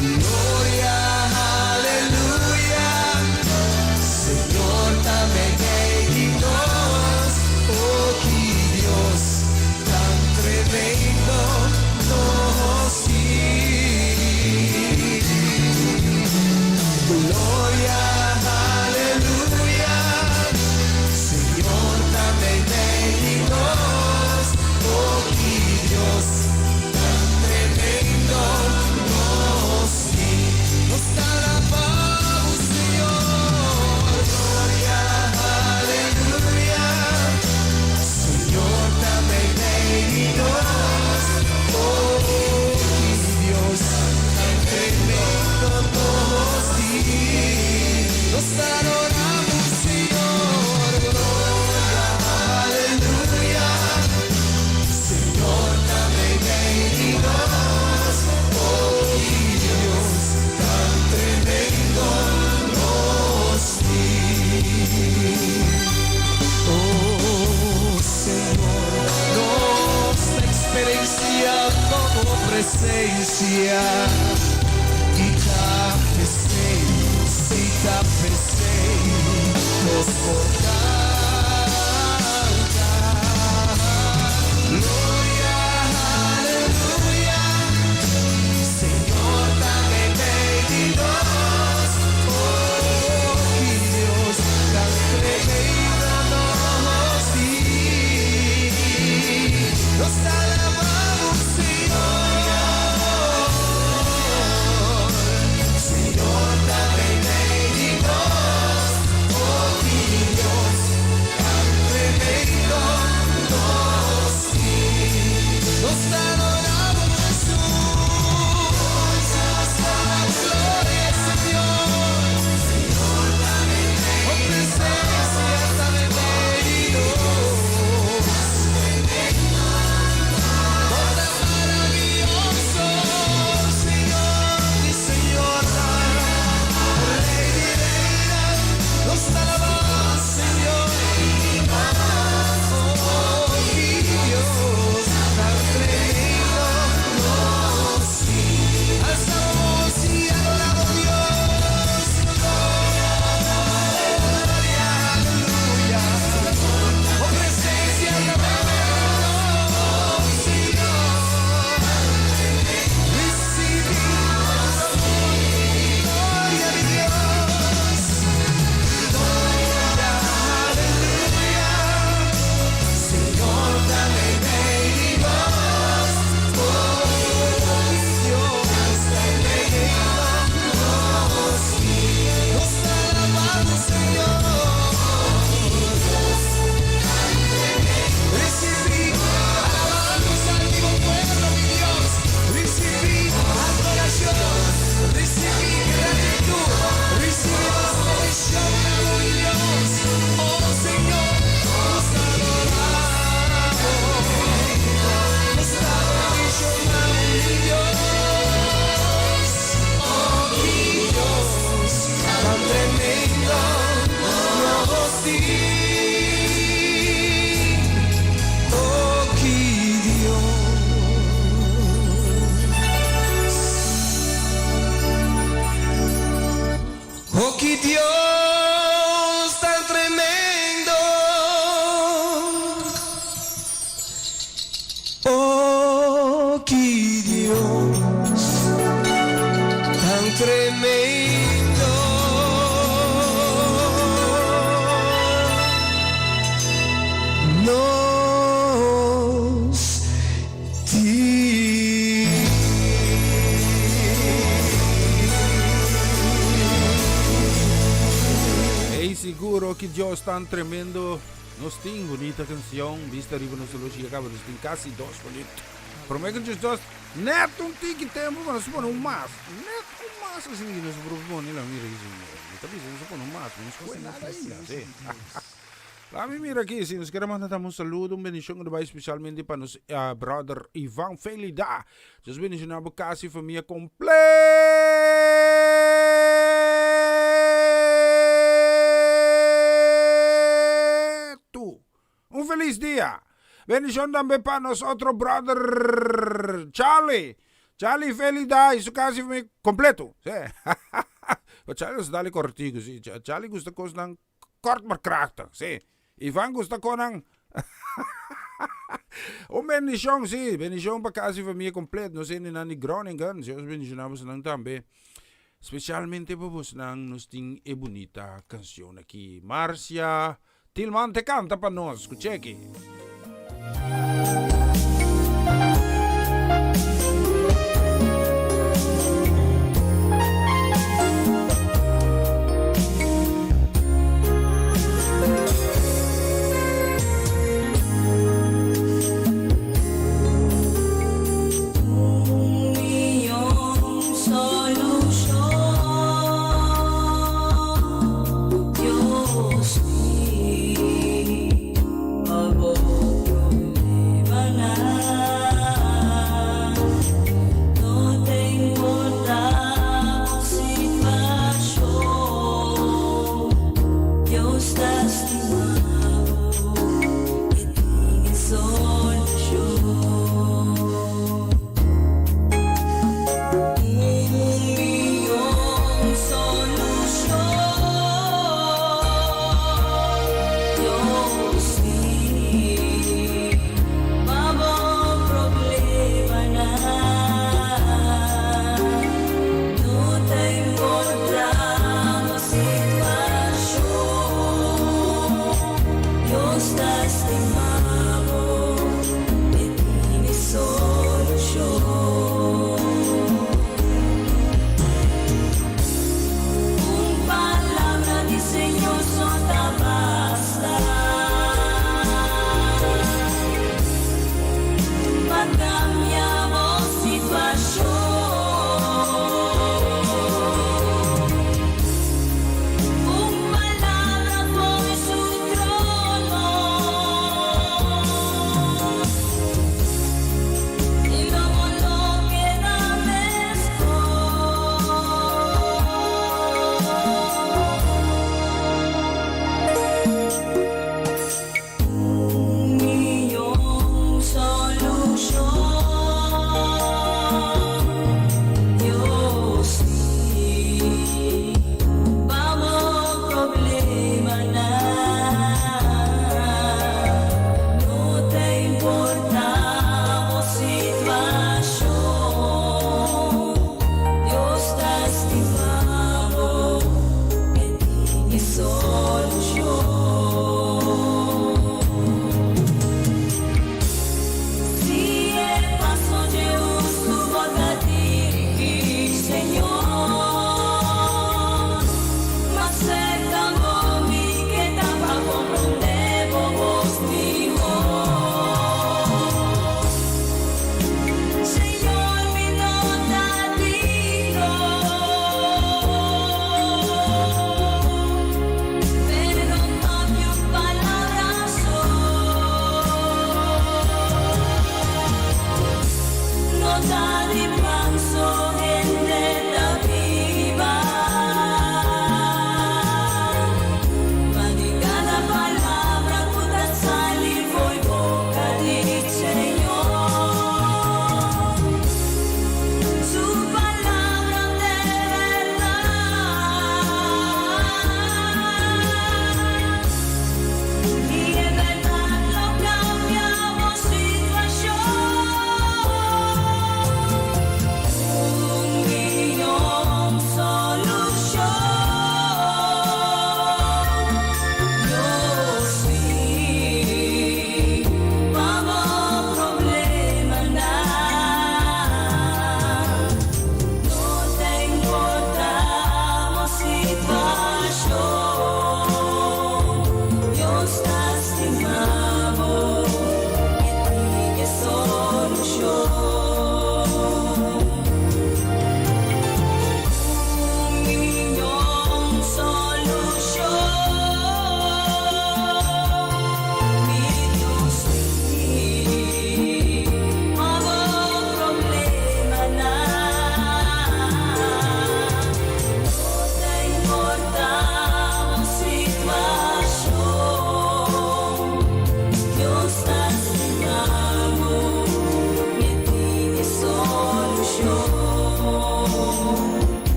Gloria Haleluya Señor ta meimei di nos Oh ki Dios tan tremendo nos tin Gloria Haleluya Señor ta meimei. presencia Y ta p'esei, si ta p'esei Nos por canta Gloria, aleluya Señor ta meimei di nos Oh, ki Dios tan tremendo nos tin Nos ta alabá bo, Señor Señor ta meimei di nos Oh, ki Dios tan tremendo nos tin Nos ta adorá bo, Jesus Gloria, Señor Oh, presencia ta meimei di nos Oh, tan maraviyoso, Señor y Señora, Rey di reynan, nos ta alabá, Señor. Oh, ki Dios tan tremendo nos tin. Alzamos y adoramos Dios. Gloria, aleluya. Oh, presencia tremendo, Señor. Recibí gloria de Dios. Gloria, aleluya. Señor, ta meimei di nos. Oh, Dios, tremendo nos. Nos ta alabamos, Señor. Recibí alabanza al vivo pueblo, mi Dios. Recibí adoración. Recibí gratitud. Recibí bendición, mi Dios. Oh Señor, nos adoramos. Nos adoramos, mi Dios. Oh mi Dios, tan tremendo nos tin. Oh, ki Dios. Oh, ki Dios tan tremendo. Oh, ki Dios tan tremendo. Nos tin. Ey, sigur ki Dios tan tremendo nos tin. Bunita cancion. Bista riba nos oloshi caba nos tin casi 2 minuut. Prome cu 2 net un tiki tempo pa nos pone un mas. Net un mas asina nos por pone la mira aki. Mi ta bisa nos pone un mas, no nos nada ainda. Si. Laga mi mira aki, si nos kier manda un saludo, un bendicion cu bay specialmente pa nos brother Ivan Felida. Dios bendiciona bo cas y famia completo. Un feliz dia. Bendicion tambe pa nos otro brother Charlie. Charlie Felida y su cas y famia completo. Si. Charlie ta dale cortico, si. Charlie gusta cosnan kort maar krachtig, si. Ivan gusta cosnan. Un bendicion, si. Bendicion pa cas y famia completo. Nos hendenan di Groningen. Dios bendiciona bosonan tambe. Specialmente pa bosonan nos tin e bunita cancion aki. Marcia Tilman ta canta pa nos. Scucha aki. Un miyon solucion, Dios tin pa bo problemanan.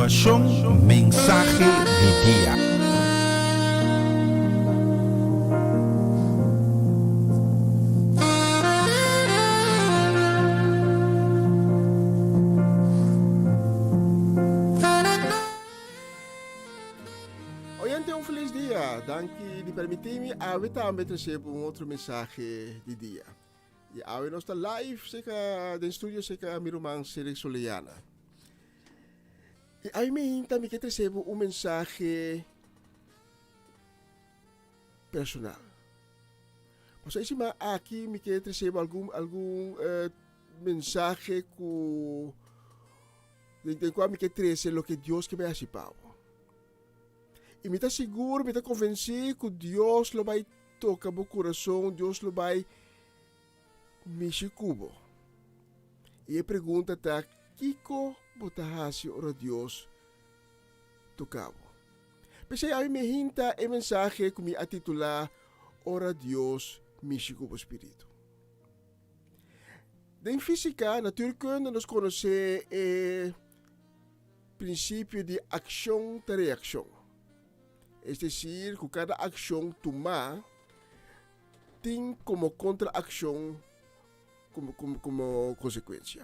kontinuashon Mensahe di dia. Oyente un felis dia. Danki di permití mi awe tambe trese bo un otro mensahe di dia. I awe nos ta live seka den studio seka mi ruman Cedric Soleana. I awe mi hinta mi ke trese bo un mensahe personal. Pasobra e siman aki mi ke trese bo algun algun eh, mensahe ku den den kua mi ke trese loke Dios ke bai hasi pa bo. I mi ta sigur, mi ta konvensí ku Dios lo bai toka bo kurason, Dios lo bai mishi ku bo. I e pregunta ta, kiko bo ta hasi ora Dios toka bo? P'esei ami mi hinta e mensahe ku mi a titulá Ora Dios Mishi ku Bo Spiritu. Den físika, natuurkunde, nos konosé e prinsipio di akshon ta reakshon. Es desir ku kada akshon tumá tin komo kontraakshon komo komo komo konsekuensia.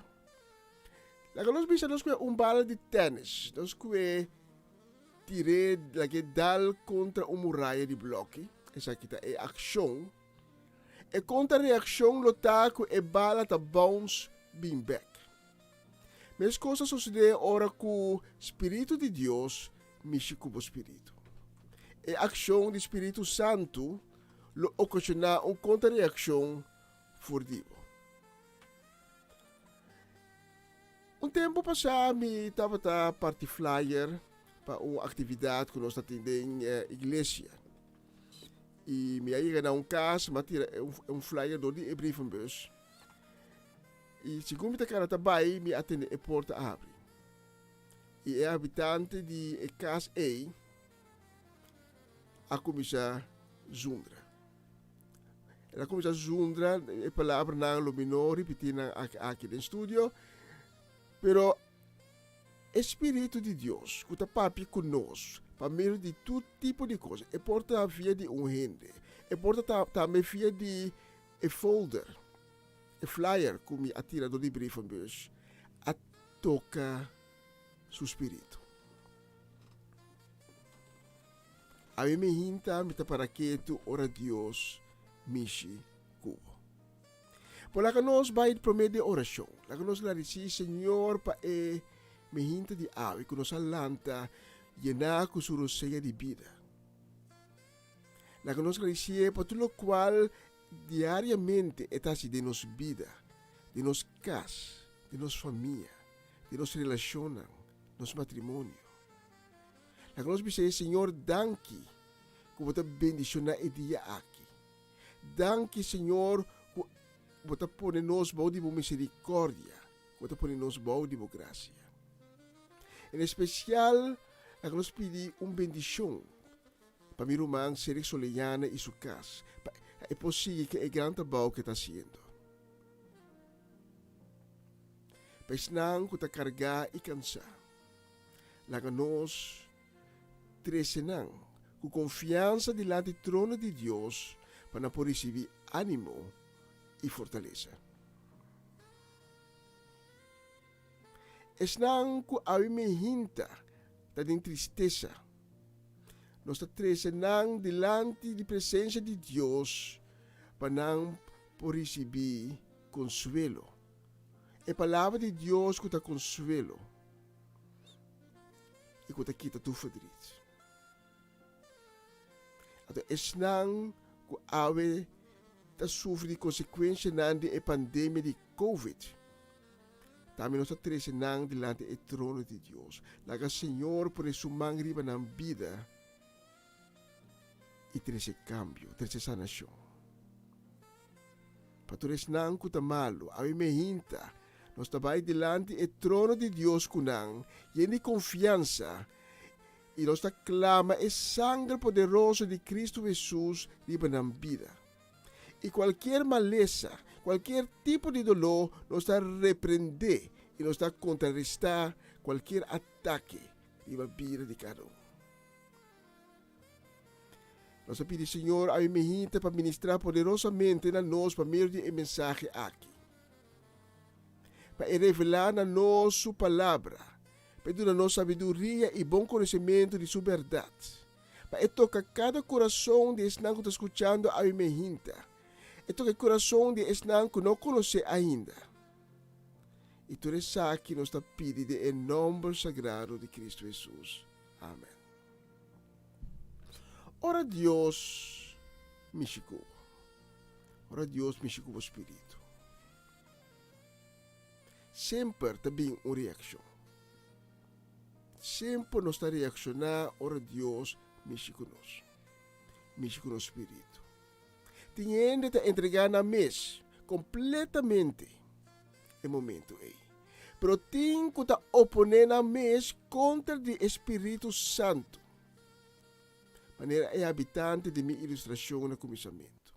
Laga nos bisa nos kue un bala di tènis, nos kue tir'é lag'é dal kontra un muraya di blòki, esaki ta e akshon. E kontrareakshon lo ta ku e bala ta bounce bin bèk. Meskos a sosodé ora ku spiritu di Dios mishi ku bo spiritu. E akshon di spiritu santu lo okashoná un kontrareakshon for di bo. Un tempu pasá mi tabata parti flyer pa un aktividat ku nos ta tin den iglesia. I mi a yega na un kas, mi a tira un flyer dor di e brievenbus. I segun mi ta kana ta bai, mi a tende e porta a habri. I e habitante di e kas ei a kuminsá zundra. El a kuminsá zundra, e palabranan lo mi no ripití nan aki den studio, pero e Spiritu di Dios ku ta papia ku nos pa medio di tur tipo di kos, e por ta via di un hende, e por ta tambe via di e folder, E flyer ku mi a tira dor di brievenbus a toka su spiritu. Awe mi hinta mi ta para ketu ora Dios mishi ku bo. Por laga nos bai promé den orashon. Laga nos gradisí Señor pa e mi hinta di awe ku nos a lanta yená ku su rosea di bida. Laga nos gradisié pa tur lokual Diariamente e ta hasi den nos bida, den nos kas, den nos famia, den nos relashonnan, nos matrimonio. Laga nos bisa e Señor danki ku bo ta bendishoná e dia aki. Danki Señor ku bo ta pone nos bou di bo miserikòrdia, ku bo ta pone nos bou di bo grasia. En espesial laga nos pidi un bendishon Pa mi ruman Cedric Soleyana y su cas, pa e por sigui cu e gran trabao cu e ta haciendo. Pa esnan cu ta carga y cansa, laga nos trece nan cu confiansa dilanti trono di Dios pa nan por ricibi animo y fortalesa. Esnan cu awe mehinta ta den tristesa, Nos ta trese nan dilanti di presencia di Dios pa nan por ricibi consuelo. E palabra di Dios cu ta consuelo y cu ta kita tur verdriet. Anto esnan cu awe ta sufri di consecuencianan di e pandemia di Covid, Tambe nos ta trese nan dilanti e trono di Dios. Laga Señor pone su man riba nan bida i trese kambio, trese sanashon. Pa tur esnan ku ta malu, awe mehinta, nos ta bai dilanti e trono di Dios ku nan, yen di konfiansa, i nos ta klama e sanger poderoso di Kristu Hesus riba nan bida. I kualkier malesa, kualkier tipo di doló nos ta reprendé i nos ta kontrarestá kualkier atake. Riba bida di kada un. Nos a pidi Señor awe mehinte pa ministrá poderosamente na nos pa medio di e mensahe aki. Pa e revelá na nos Su Palabra, pa e duna nos sabiduria i bon konosementu di Su bèrdat, pa e toka kada kurason di esnan ku ta skuchando awe mehinta, e toka e kurason di esnan ku no konosé ainda. I tur esaki nos ta pidi den e nòmber sagrado di Kristu Hesus. Amen. Ora Dios mishi ku bo. Ora Dios mishi ku bo spiritu. Semper ta bin un reakshon. Semper nos ta reakshoná ora Dios mishi ku nos. Mishi ku nos spiritu. Tin hende ta entregá nan mes kompletamente e momento ei. Pero tin ku ta oponé nan mes kontra di e spiritu santu, manera e habitante di mi ilustrashon na kuminsamentu.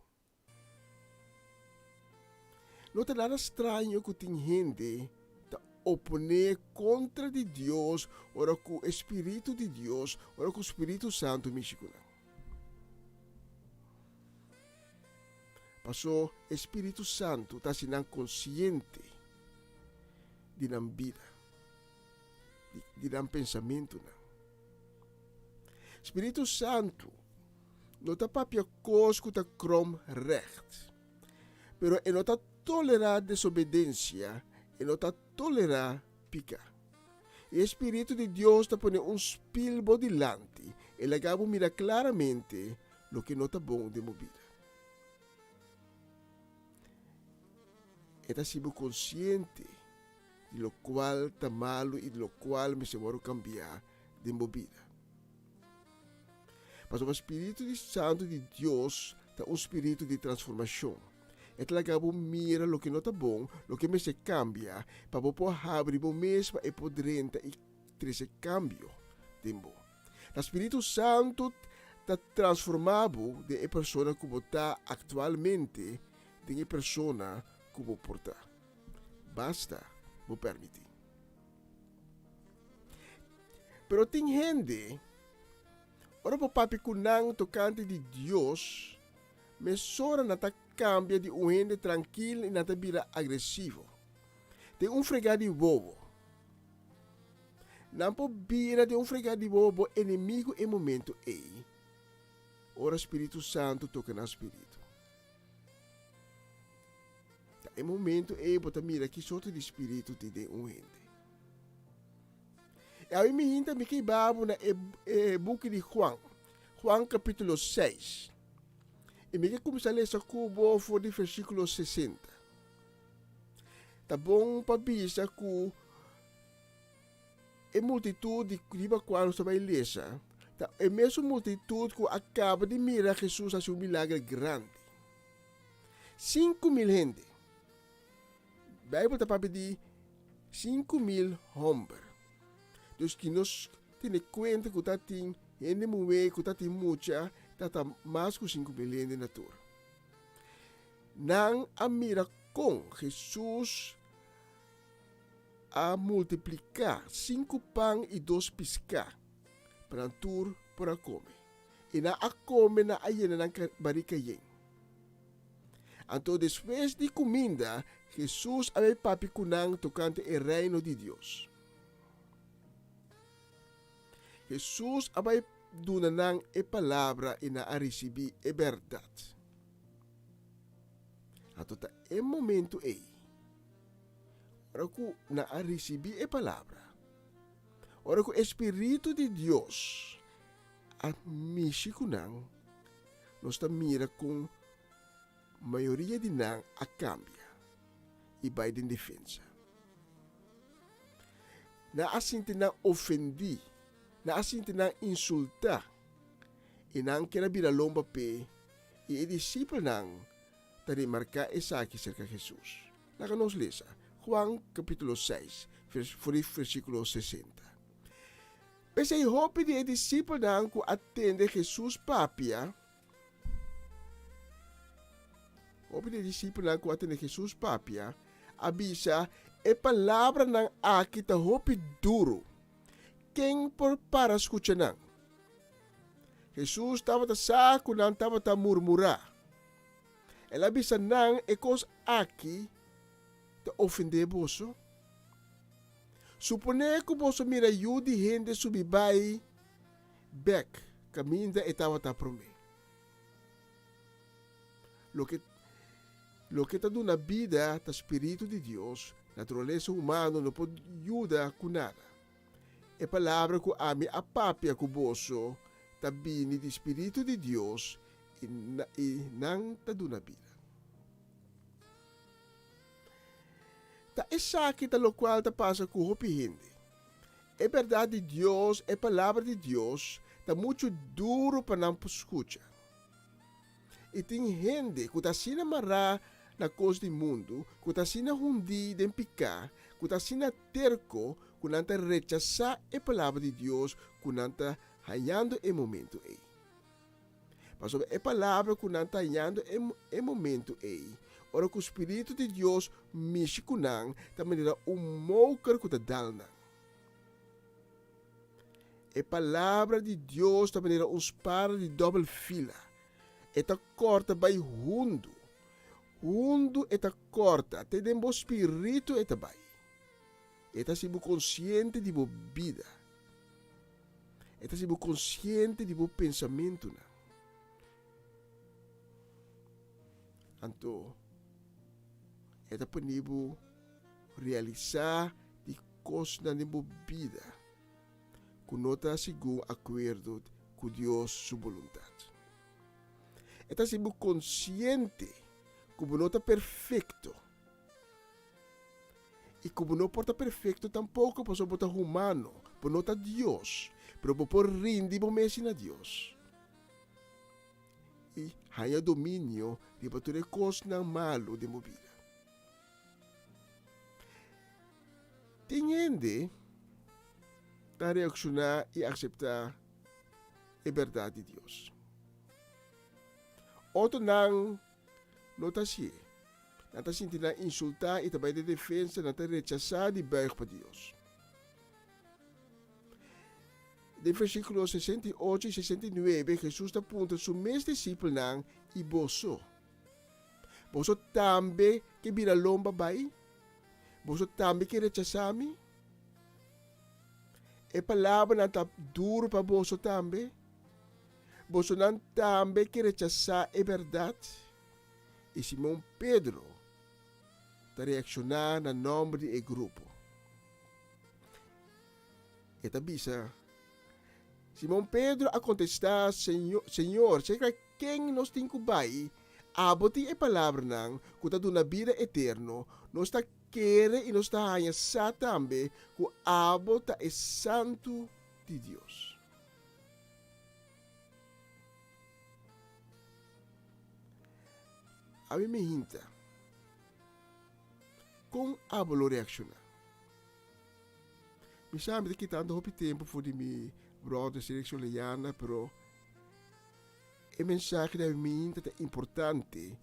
No ta nada straño ku tin hende ta oponé kontra di Dios ora ku e spiritu di Dios, ora ku spiritu santu mishi ku nan. Paso e Spiritu Santu ta hasi nan konsiente di nan bida, di nan pensamentunan. Spiritu Santu no ta papia kos ku ta krom règt, pero e no ta tolerá desobedensia, e no ta tolerá piká. I e Spiritu di Dios ta pone un spil bo dilanti, e laga bo mira klaramente loke no ta bon den bo bida. E ta hasi bo konsiente di lokual ta malu i di lokual mester wòrdu kambiá den bo bida. Pasobra Spiritu di Santu di Dios ta un spiritu di transformashon. E ta laga bo mira loke no ta bon, loke mester kambia, pa bo por habri bo mes pa e por drenta i trese kambio den bo. Ta Spiritu Santu ta transformá bo den e persona ku bo ta aktualmente den e persona ku bo por ta. Basta bo pèrmití. Pero tin hende, ora bo papia ku nan tokante di Dios, mesora nan ta kambia di un hende trankil i nan ta bira agresivo. Den un fregá di wowo. Nan por bira den un fregá di wowo bo enemigu e momento ei, ora Spiritu Santu toka nan spiritu. Ta e momento ei bo ta mira ki sorto di spiritu tin den un hende. E awe mi hinta mi ke babu na e, e buki di Juan, Juan kapítulo 6. I mi ke kuminsá lesa ku bo for di versíkulo 60. Ta bon pa bisa ku e multitut di riba kua nos ta bai lesa ta e mesun multitut ku a kaba di mira Hesus hasi un milager grandi. 5000 hende. Bijbel ta papia di 5000 homber. Dus ki nos tene kuenta ku ta tin hende muhé, ku ta tin mucha, ta ta mas ku 5000 hende na tur. Nan a mira kon Hesus a multipliká sinku pan i dos piská pa nan tur por a kome. I nan a kome, nan a yena nan barika yen. Anto despues di kuminda, Hesus a bai papia ku nan tokante e Reino di Dios. Hesus a bai duna nan e palabra i nan a risibí e bèrdat. Anto ta e momentu ei, ora ku nan a risibí e palabra, ora ku e spiritu di Dios a mishi ku nan, nos ta mira kon mayoria di nan a kambia i bai den defensa. Nan a sinti nan ofendí, nan a sinti nan insultá i nan ker a bira lomba p'e i e disipelnan ta remarká esaki serka Hesus. Laga nos lesa Juan kapítulo 6, for di versíkulo 60. P'esei hopi di e disipelnan ku a tende Hesus papia, hopi di e disipelnan ku a tende Hesus papia, a bisa, E palabranan aki ta hopi duru. Ken por para skucha nan? Hesus tabata sa ku nan tabata murmurá. El a bisa nan, E kos aki ta ofendé boso? Suponé ku boso mira Yu di hende subi bai bèk kaminda e tabata promé. Loke loke ta duna bida ta spiritu di Dios, naturalesa humano no por yuda ku nada. E palabra ku ami a papia ku boso ta bini di spiritu di Dios i i nan ta duna bida. Ta esaki ta lokual ta pasa ku hopi hende. E bèrdat di Dios, e Palabra di Dios, ta muchu duru pa nan por skucha. I tin hende ku ta asina mará na kos di mundu, ku ta asina hundí den piká, ku ta asina terko, ku nan ta rechasá e Palabra di Dios ku nan ta hañando e momentu ei. Pasobra e palabra ku nan ta hañando e e momentu ei, ora ku spiritu di Dios mishi ku nan, ta manera un moker ku ta dal nan. E palabra di Dios ta manera un spada di dòbel fila. E ta kòrta bai hundu. Hundu e ta kòrta, te den bo spiritu e ta bai. E ta hasi bo konsiente di bo bida. E ta hasi bo konsiente di bo pensamentunan. Anto, e ta pone bo realisá di kosnan den bo bida ku no ta segun akuerdo ku Dios su boluntat. E ta hasi bo konsiente ku bo no ta perfekto. I ku bo no por ta perfekto tampoko pasobra bo ta humano, bo no ta Dios, pero bo por rindi bo mes na Dios i haña dominio riba tur e kosnan malu den bo bida. Tin hende ta reakshoná i akseptá e bèrdat di Dios. Otronan no ta hasié. Nan ta sinti nan insultá i ta bai den defensa, nan ta rechasá di buig pa Dios. Den versíkulo 68 i 69, Hesus ta puntra su mes disipelnan, I boso? Boso tambe ke bira lomba bai? Boso tambe ke rechasá mi? E palabranan ta duru pa boso tambe? Bosonan tambe ke rechasá e bèrdat? I Simon Pedro ta reakshoná na nòmber di e grupo. E ta bisa, Simon Pedro a kontestá, Señor, serka ken nos tin ku bai? Abo tin e palabranan ku ta duna bida eterno. Nos ta kere i nos ta haña sa tambe ku abo ta e Santu di Dios. Abi mi hinta. Kon abo lo reakshoná? Mi sa mi ta kitando hopi tempu for di mi bròder Sergio Leyana, pero e mensahe di abi mi hinta ta importante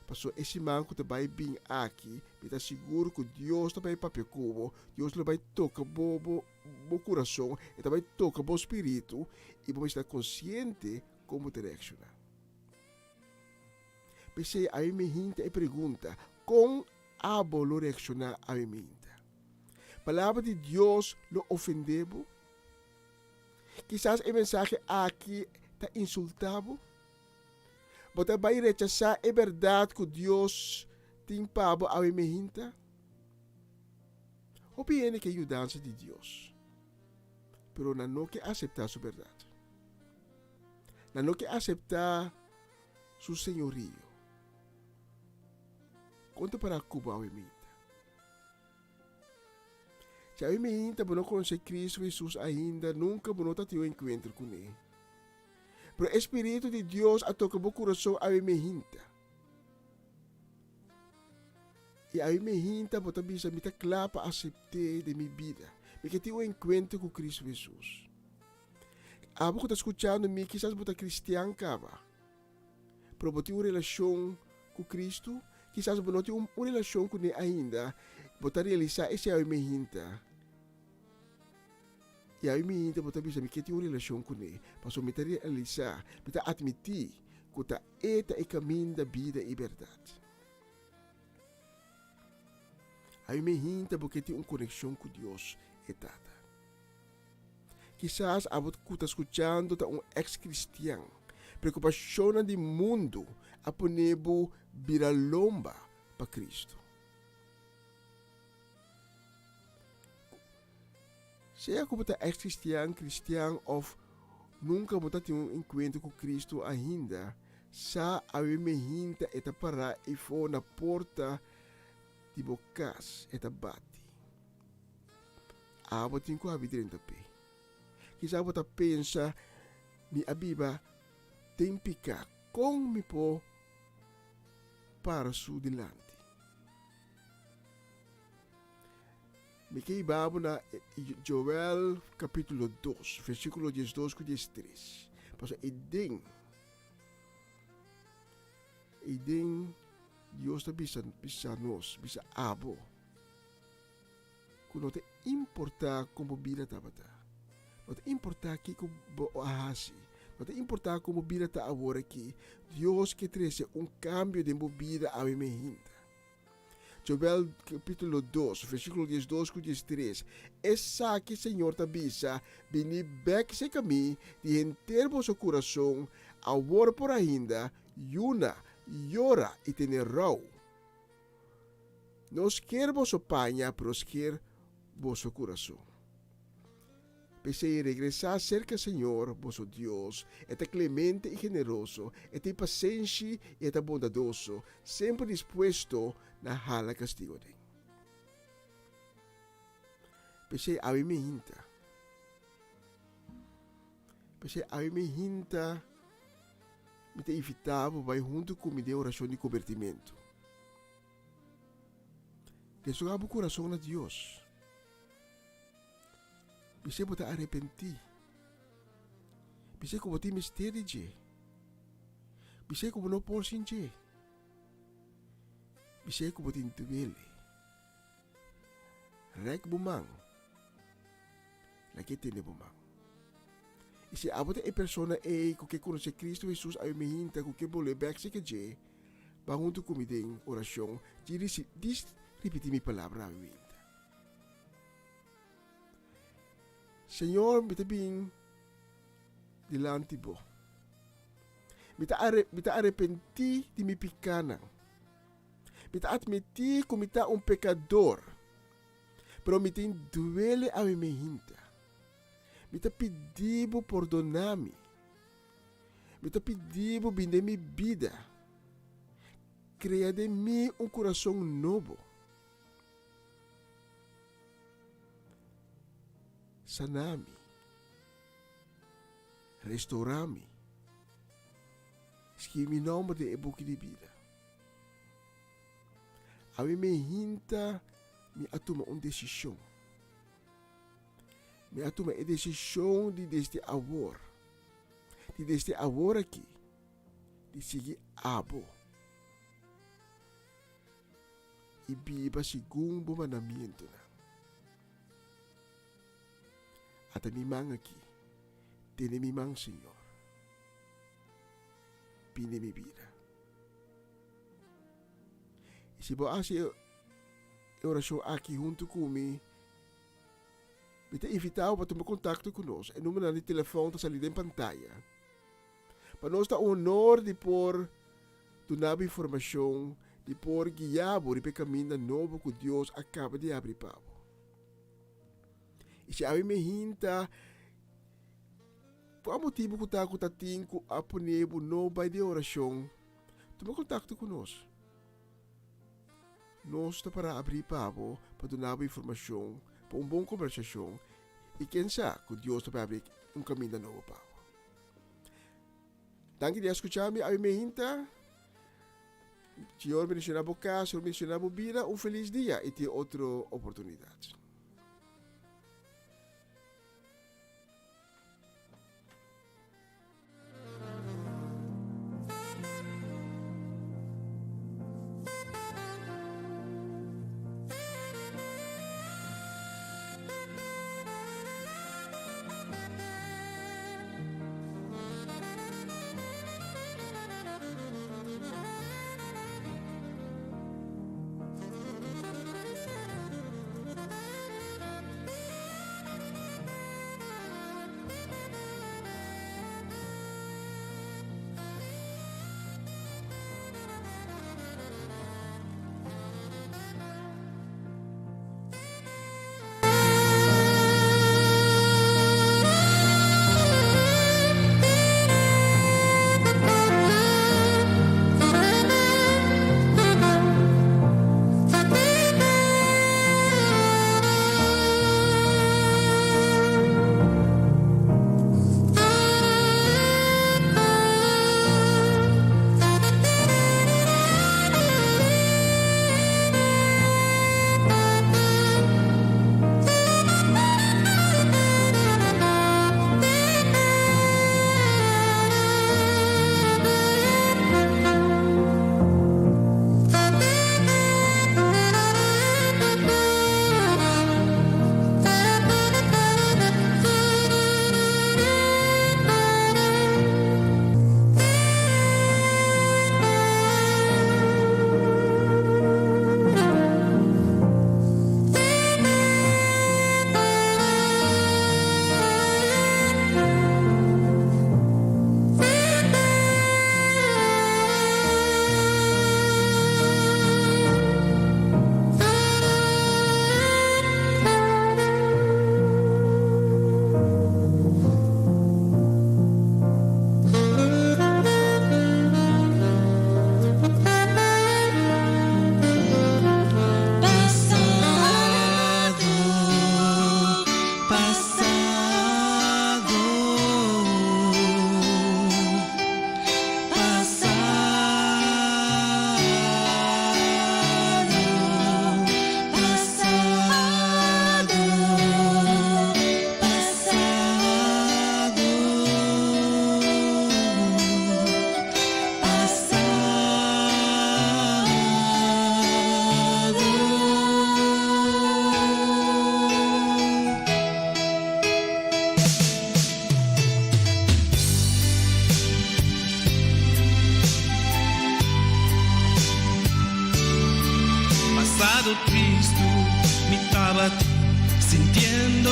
pasobra e siman ku ta bai bin aki mi ta sigur ku Dios ta bai papia ku bo, Dios lo bai toka bo bo bo kurason, e ta bai toka bo spiritu i bo mester ta konsiente kon bo ta reakshoná. P'esei awe mi hinta e pregunta, Kon abo lo reakshoná awe mi hinta? Palabra di Dios lo ofendé bo? Kisas e mensahe aki ta insultá bo? Bo ta bai rechasá e bèrdat ku Dios tin pa bo awe mi hinta? Hopi hende ke yudansa di Dios, pero nan no ke aseptá su bèrdat. Nan no ke aseptá su señorío. Kon ta para ku bo awe minta? Si awe minta bo no konosé Kristu Hesus ainda, nunka bo no ta tin un enkuentro kuné. Pero e Spiritu di Dios a toka bo kurason awe minta. I awe minta bo ta bisa, Mi ta kla pa asept'é den mi bida. Mi ke tin un enkuentro ku Kristu Hesus. Abo ku ta skuchando mi kisas bo ta kristian kaba, pero bo tin un relashon ku Kristu? Kisas bo no tin un relashon kuné ainda, bo ta realisá esei awe mehinta. I awe mi hinta bo ta bisa mi ke tin un relashon kuné, pasobra mi ta realisá, mi ta atmití ku ta E ta e kaminda, bida i bèrdat. Awe mi hinta bo ke tin un konekshon ku Dios e Tata. Kisas abo ku ta skuchando ta un eks-kristian. Preokupashonnan di mundu a pone bo bira lomba pa Kristu. Sea ku bo ta eks-kristian, kristian òf nunka bo ta tin un enkuentro ku Kristu ainda, sa awe mehinta e ta pará eifó na porta di bo kas, e ta bati. Abo tin ku habri drenta p'e. Kisas bo ta pensa, Mi a biba den piká, kon mi por para su dilanti? Mi ke hiba bo na Joel kapítulo 2, versíkulo 12 ku 13. Pasobra eiden, eiden Dios ta bisa, bisa nos, bisa abo. Ku no ta importá kon bo bida tabata, no ta importá kiko bo a hasi, no ta importá kon bo bida ta awor aki, Dios ke trese un kambio den bo bida awe mehinta. Joel kapítulo 2, versíkulo 12 ku 13, Esaki Señor ta bisa, Bini bèk serka mi di henter boso kurason, awor por ainda, yuna, yora i tene rou. Nos kier boso paña, pero nos kier boso kurason. P'esei regresá serka Señor, boso Dios. E ta klemente i generoso, e tin pasenshi i e ta bondadoso, semper dispuesto na hala kastigu aden. P'esei awe mi hinta. P'esei awe mi hinta, mi ta invitá bo bai huntu ku mi den orashon di kobertimentu. Desoga bo kurason na Dios. Bis'é bo ta arepentí. Bis'é ku bo tin mester di dje. Bis'é ku bo no por sin dje. Bis'é ku bo tin duele. Rèk bo man. Laga e tene bo man. I si abo ta e persona ei ku ke konosé Kristu Hesus awe mihinta ku ke bolbe bèk serka dje, ban huntu ku mi den orashon dje dis ripití mi palabra awe mihinta. Señor, mi ta bin dilanti bo. Mi ta mi ta arepentí di mi pikánan. Mi ta atmití ku mi ta un pekador. Pero mi tin duele awe mi hinta. Mi ta pidi bo pordona mi. Mi ta pidi bo bin den mi bida. Krea den mi un kurason nobo. Sana mi. Restora mi. Skibi mi nomber den e buki di bida. Awe mi hinta mi a tuma un desishon. Mi a tuma e desishon di desde awor, di desde awor aki, di sigui abo i biba segun bo mandamientonan. Ata mi man aki, tene mi man, Señor. Bini mi bida. I si bo hasi e orashon aki huntu ku mi, mi ta invitá bo pa tuma kontakto ku nos. E numeronan di telefòn ta sali den pantaya. Pa nos ta un honor di por duna bo informashon, di por guia bo riba e kaminda nobo ku Dios a kaba di habri pa bo. I si awe mi hinta, kua motibu ku ta ku ta tin ku a pone bo no bai den orashon? Tuma kontakto ku nos. Nos ta para abrí pa bo pa duna bo informashon, pa un bon kombersashon i ken sa ku Dios ta bai abrí un kaminda nobo pa bo. Danki di a skucha mi awe meinta. Señor bendiciona bo kas, Señor bendiciona bo bida. Un felis dia i tin otro oportunidat.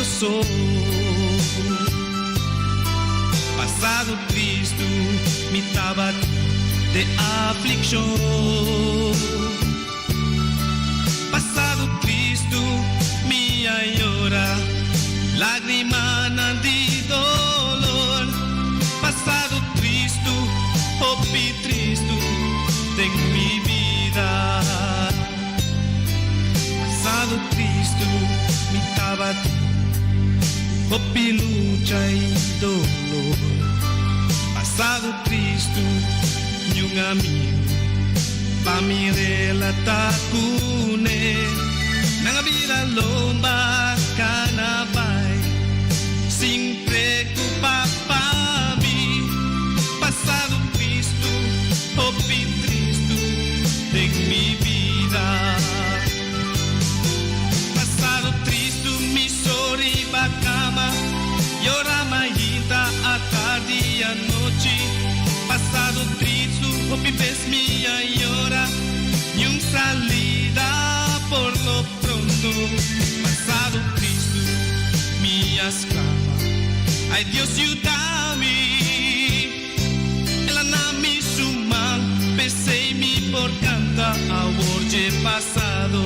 so. Pasado tristu mi tabatin den aflikshon. Pasado tristu mi a yora lagrimanan di dolor. Pasado tristu, hopi tristu den mi bida. Pasado tristu mi tabatin hopi lucha i dolor. Pasado tristu niun amigu pa mi relatá kuné. Nan a bira lomba kana bai sin preokupá pa mi. Pasado tristu, hopi tristu den mi bida. Pasado tristu mi so riba kama, yora mainta, atardi i anochi. Pasado tristu, hopi bes mi a yora, niun salida por lo pronto. Pasado tristu, mi a sklama, ay Dios yuda mi. El a duna mi su man, p'esei mi por kanta awor dje pasado.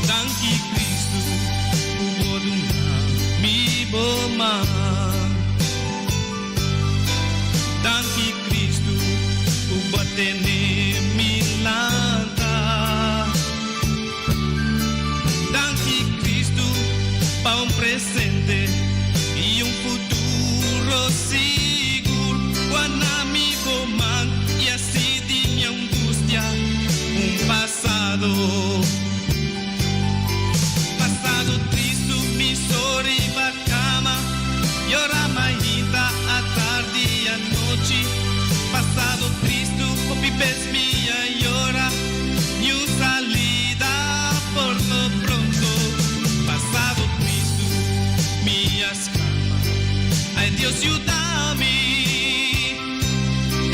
Danki Cristo, ku bo a duna mi bo man. Danki Cristo, ku bo a tene mi lanta. Danki Cristo, pa un presente i un futuro sigur. Bo a duna mi bo man i hasi di mi angustia un pasado. Pasado tristu mi so riba kama, yora mainta, atardi i anochi. Pasado tristu, hopi bes mi a yora, niun salida por lo pronto. Pasado tristu, mi a sklama, ay Dios yuda mi.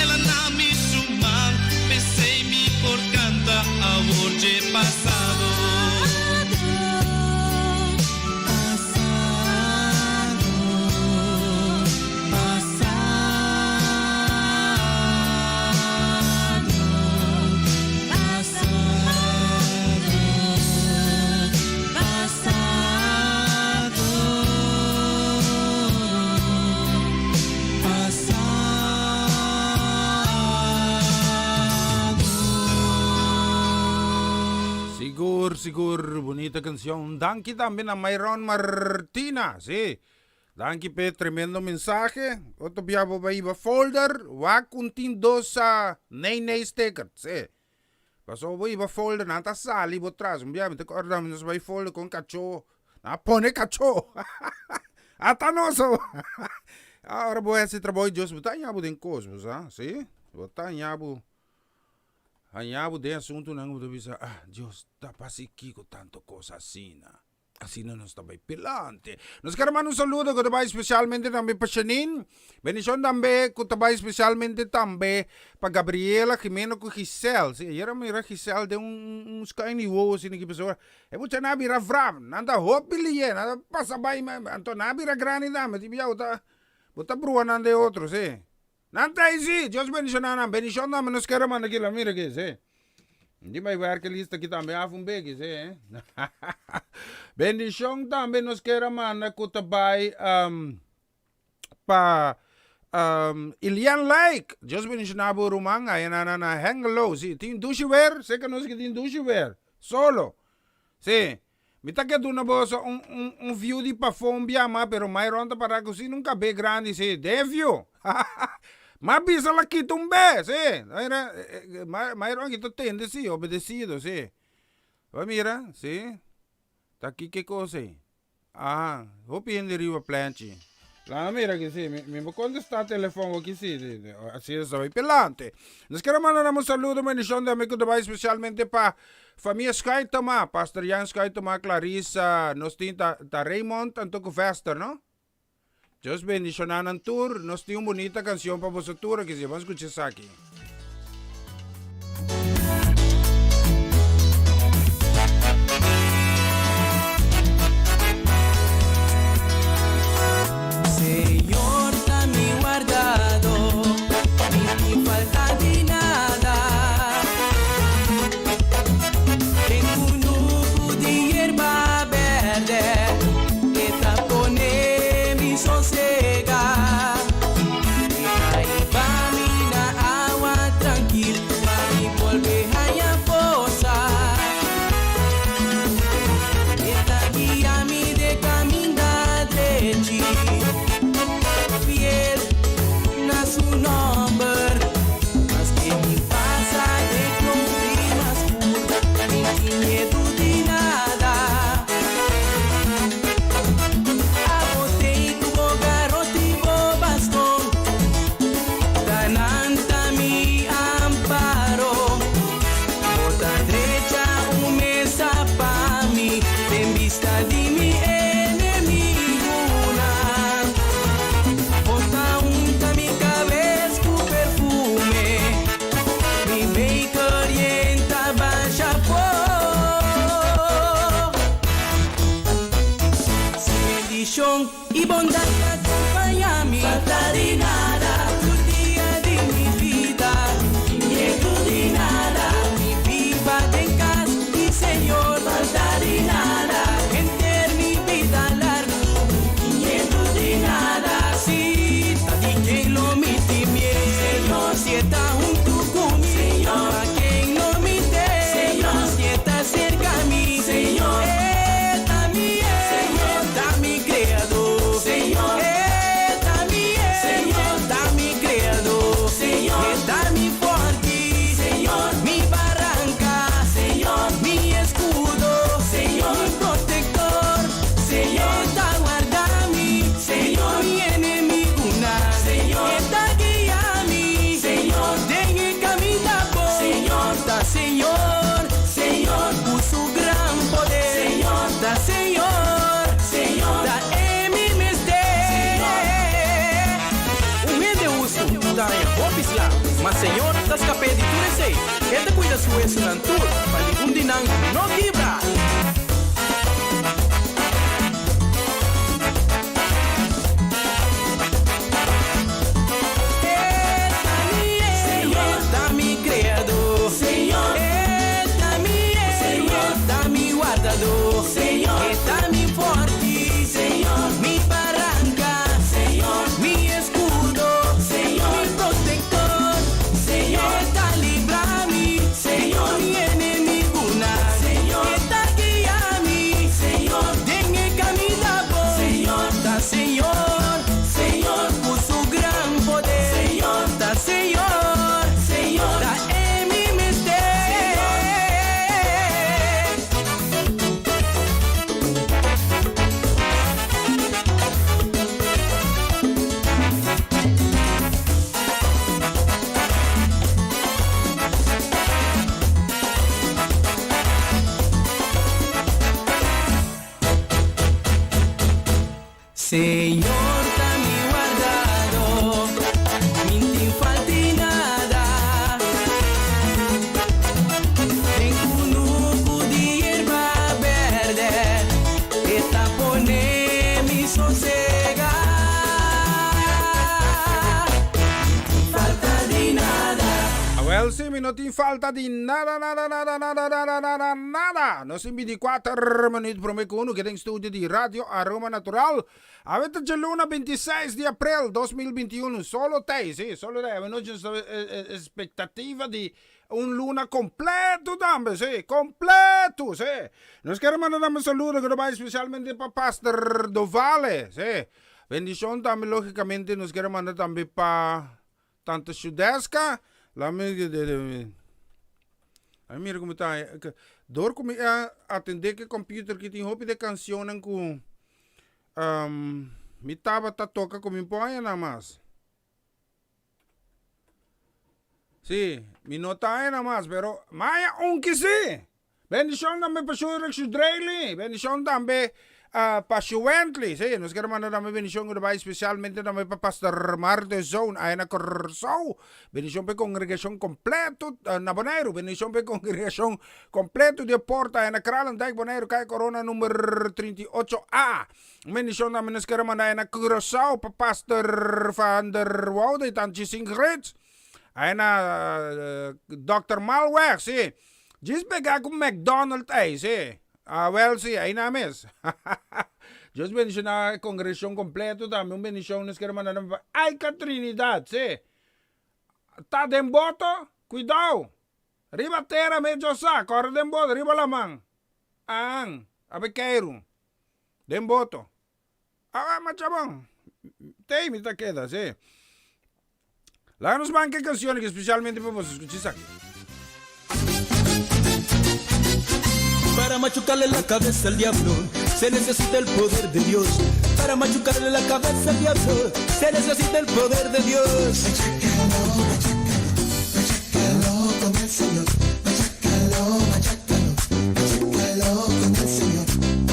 El a duna mi su man, p'esei mi por kanta awor dje pasado. Pasado, pasado, pasado, pasado, pasado. Sigur, sigur, bunita kanshon. Danki tambe na Myron Martina, si. Danki p'e tremendo mensahe. Otro bia bo bai hiba folder, wak un tin dos nee nee sticker, si. Paso bo hiba folder, nan ta sali bo tras. Un bia mi ta korda mi nos bai folder kon kachó. Nan a pone kachó. Ata nos. Ora bo hasi trabou di Dios, bo ta haña bo den kos, bo sa, si. Bo ta haña bo. Haña bo den asuntunan ku bo ta bisa, ah, Dios ta pasa kiko tantu kos asina. Asina nos ta bai pilante. Nos ker manda un saludo ku ta bai spesialmente tambe pa Shanine. Bendishon tambe ku ta bai spesialmente tambe pa Gabriela, Jimeno ku Giselle. Si, ayer a mira Giselle den un un sky ni wowo asina ki pasobra e muchanan a bira vrap. Nan ta hopi liye, nan ta pasa bai, anto nan a bira grandi tambe. Ti bia bo ta bo ta brua nan den otro, si. Nan ta ei si! Dios bendiciona nan. Bendicion tambe nos kere manda kila. Mira aki, si. Di bai werk lista aki tambe af un beki, si. Bendicion tambe nos kere manda ku ta bai um, pa um, Ilian Like. Dios bendiciona bo ruman aya na na na Hengelo, si. Tin dushi weer, seka nos ki tin dushi weer. Solo. Si. Mi ta ke duna boso un un un view di pafó un bia ma pero Myron ta para ku sin un kabé grandi si den view Ma bisa la kita un be si mira Myron aki ta tende si obedesido si Bo mira si ta kiko e kos ei aha hopi hende riba plenchi Laga mira aki si mi mi bo kontestá telefòn aki si asi ta bai pelante Nos kere manda nan un saludo bendishon di ami ku ta bai spesialmente pa Famia Schuitema, Pastor Jan Schuitema, Clarissa, nos tin ta ta Raymond anto cu Vester, no? Dios bendiciona nan tur, nos tin un bunita cancion pa boso tur aki, si, ban scucha esaki. hopi sla, ma Señor ta skap'é di tur esei. E ta kuida su wesunan tur, pa ningun di nan no kibra. E ta mi Kreadó. E ta mi Héroe. E ta mi Wardadó. E ta mi Fòrti. Mi Baranka. Mi Eskudo. Mi Protektor. E ta libra mi mi enemigunan. E ta guia mi den e kaminda bon. Ta Señor, ku su gran poder. Ta Señor, ta e mi mester. Señor ta mi wardadó, mi n'tin falt'i nada. Den kunuku di yerba bèrdè, e ta pone mi sosegá. Mi tin falta di nada. Awel si, mi no tin falta di nada, nada, nada, nada, nada, nada, nada. Nos tin binticuater minuut prome cu unu ke den studio di Radio Aroma Natural. Awe ta djaluna bintiseis di april 2021. Solo tei, si, solo tei. Awe nochi nos ta expectativa di un luna completo tambe, si, completo, si. Nos kier manda tambe saludo ku ta bai specialmente pa Pastor Dovale, si. Bendicion tambe logicamente nos kier manda tambe pa Tante Shudeska, la mi a mira como ta door cu mi a atende cu e computer ki tin hopi de cancionnan cu mi tabata toca cu mi poña nan mas. Si, mi no ta haña nan mas, pero maya un ki si. Bendicion tambe pa Shurek Shudreyli, bendicion tambe pa Shuwently, sí, nos kier manda tambe bendicion ku ta bai specialmente tambe pa Pastor Marte Zoon aya na Kòrsou, bendicion pa e congregacion completo na Boneiru, bendicion pa e congregacion completo di e Porta aya na Kralendijk Boneiru, Kaya Corona number 38 A, un bendicion tambe nos kier manda aya na Curaçao pa Pastor Van der Woude y Tantje Singrid, aya na Dòkter Malweg, sí. Djis pega ku McDonald ei, sí. Awel sí, einan mes. Dios bendiciona e congregacion completo tambe. Un bendicion nos kier manda tambe pa Aika Trinidad, sí. Ta den boto? Cuidao! Riba tera mes Dios sa, core den boto, riba laman. Aan, abe keiru. Den boto. Awe macha bon. Tei mi ta keda, sí. Laga nos ban ke canción aki especialmente pa boso escucha esaki. Para machucarle la cabeza al diablo se necesita el poder de Dios. Para machucarle la cabeza al diablo se necesita el poder de Dios. Machácalo, machácalo, machácalo con el Señor. Machácalo, machácalo, machácalo con el Señor.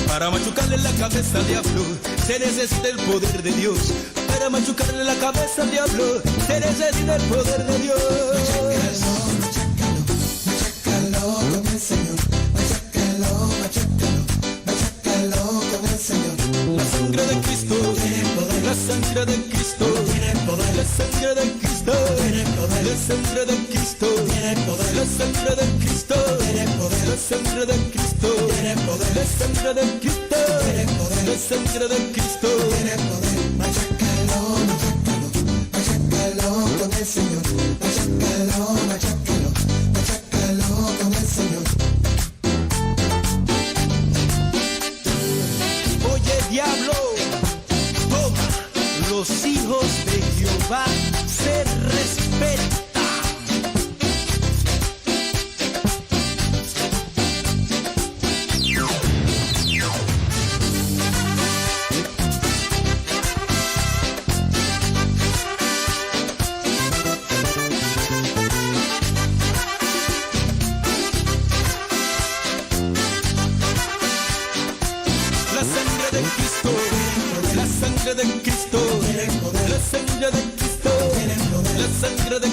Para machucarle la cabeza al diablo se necesita el poder de Dios. Para machucarle la cabeza al diablo se necesita el poder de Dios. Machácalo, machácalo, machácalo con el Señor. Machácalo, machácalo, machácalo con el Señor. La sangre de Cristo, la sangre de Cristo, la sangre de Cristo, la sangre de Cristo, la sangre de Cristo, la sangre de Cristo, la sangre de Cristo, la sangre de Cristo. Machácalo, machácalo, machácalo con el Señor. Machácalo, machácalo, machácalo con el Señor. Oye diablo, toma, los hijos de Jehová se respetan. La sangre de Cristo, la sangre de Cristo, la sangre de Cristo, la sangre de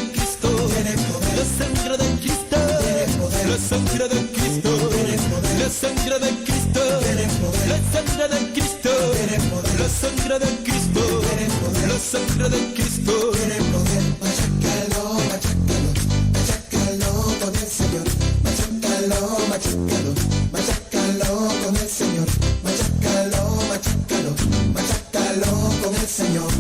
sangre de Cristo. Tiene poder, machácalo, machácalo, machácalo con el Señor. Machácalo, machácalo, machácalo con el Señor. Machácalo, machácalo, machácalo con el Señor.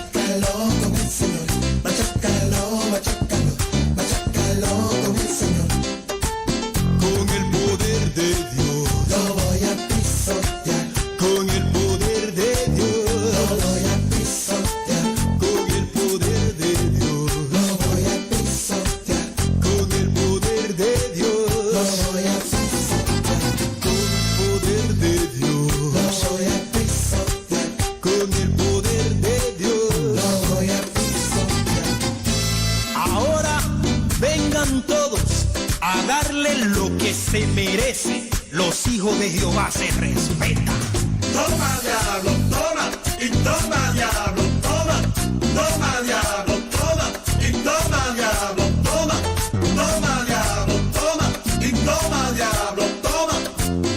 Machácalo con el Señor. Machácalo, machácalo, machácalo con el Señor. Con el poder de Dios. Lo voy a pisotear. Con el poder de Dios. Lo voy a pisotear. Con el poder de Dios. Lo voy a pisotear. Con el poder de Dios. Lo voy a pisotear. Con el poder de Dios. Lo voy a pisotear. Con el poder de Dios. Lo voy a pisotear. Ahora vengan todos a darle lo que se merece. Los hijos de Jehová se respetan. Toma diablo, toma y toma diablo, toma, toma diablo, toma y toma diablo, toma, toma diablo, toma y toma diablo, toma,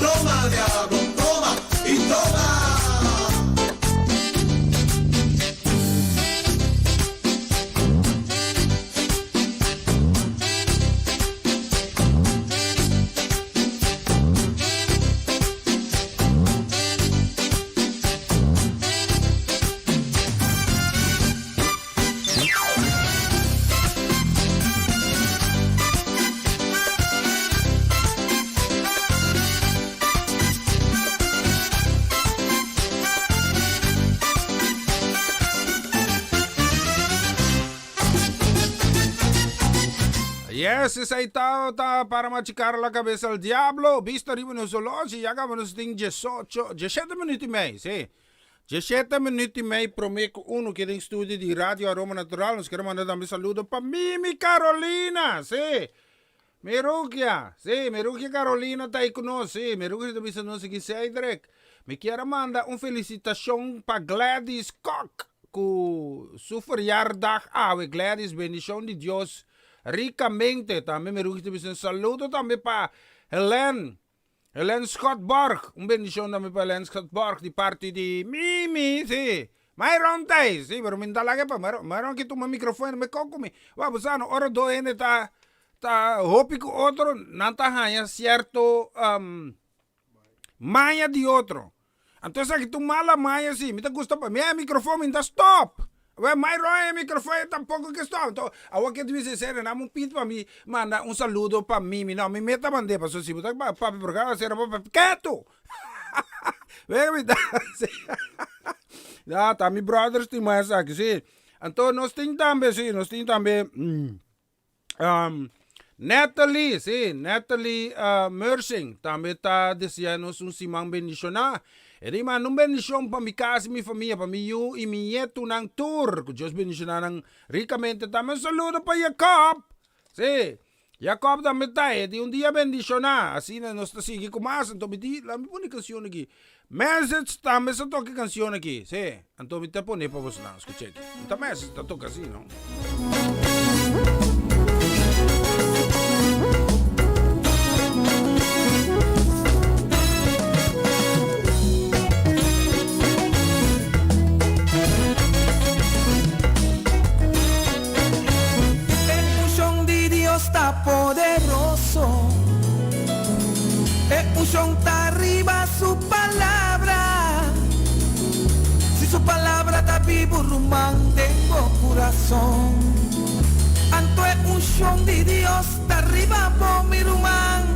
toma diablo, toma y toma. Yes, esey ta para machicar la cabeza al diablo. Bista riba nos oloshi, ya caba nos tin 18, 17 minuut y mei, si. 17 minuut y mei prome cu uno aki den studio di Radio Aroma Natural. Nos kier manda tambe saludo pa Mimi Carolina, si. Mirukia, si, Mirukia Carolina ta ahí cu nos, si. Mirukia ta bisa nos aki, Cedric, mi kier a manda un felicitacion pa Gladys Kok cu su verjaardag awe. Gladys, bendicion di Dios ricamente. Tambe Mirukia ta bisa un saludo tambe pa Helen, Helen Schotborg, un bendicion tambe pa Helen Schotborg di parti di Mimi, si. Myron ta ahí, si, pero mi no ta laga pa Myron. Myron aki tuma microfoon me koko mi. Wak, bo sa no, ora dos hende ta ta hopi ku otro, nan ta haña cierto maña di otro. Anto esaki ta un mala maña si, mi ta gusta pa mi haña microfoon mi no ta stop. Awor Myron haña microfoon e tampoco ke stop. Anto awor ke ta bisa esei nan un pidi pa mi manda un saludo pa Mimi. No, mi meta mand'é pasobra si bo ta papia programa sera bo papia ketu. Wega mi ta hasi. Ya, ta mi brothers tin mas esaki, si. Anto nos tin tambe, si, nos tin tambe Natalie, si, Natalie Mersing tambe ta desea nos un siman bendishoná. E di manda un bendishon pa mi kas i mi famia, pa mi yu i mi ñetunan tur. Ku Dios bendishoná nan rikamente. Tambe un saludo pa Jacob, si, Jacob tambe ta e di un dia bendishoná. Asina nos ta sigui ku mas. Anto mi di, laat mi pone e kanshon aki. Message tambe sa toka e kanshon aki. Sí, anto mi ta pone pa bosnan. Skucha aki. No ta message ta toka asi, no? E unshon di Dios ta poderoso. E unshon ta riba su palabra. Si su palabra ta bibu ruman den bo kurason, anto e unshon di Dios ta riba bo, mi ruman.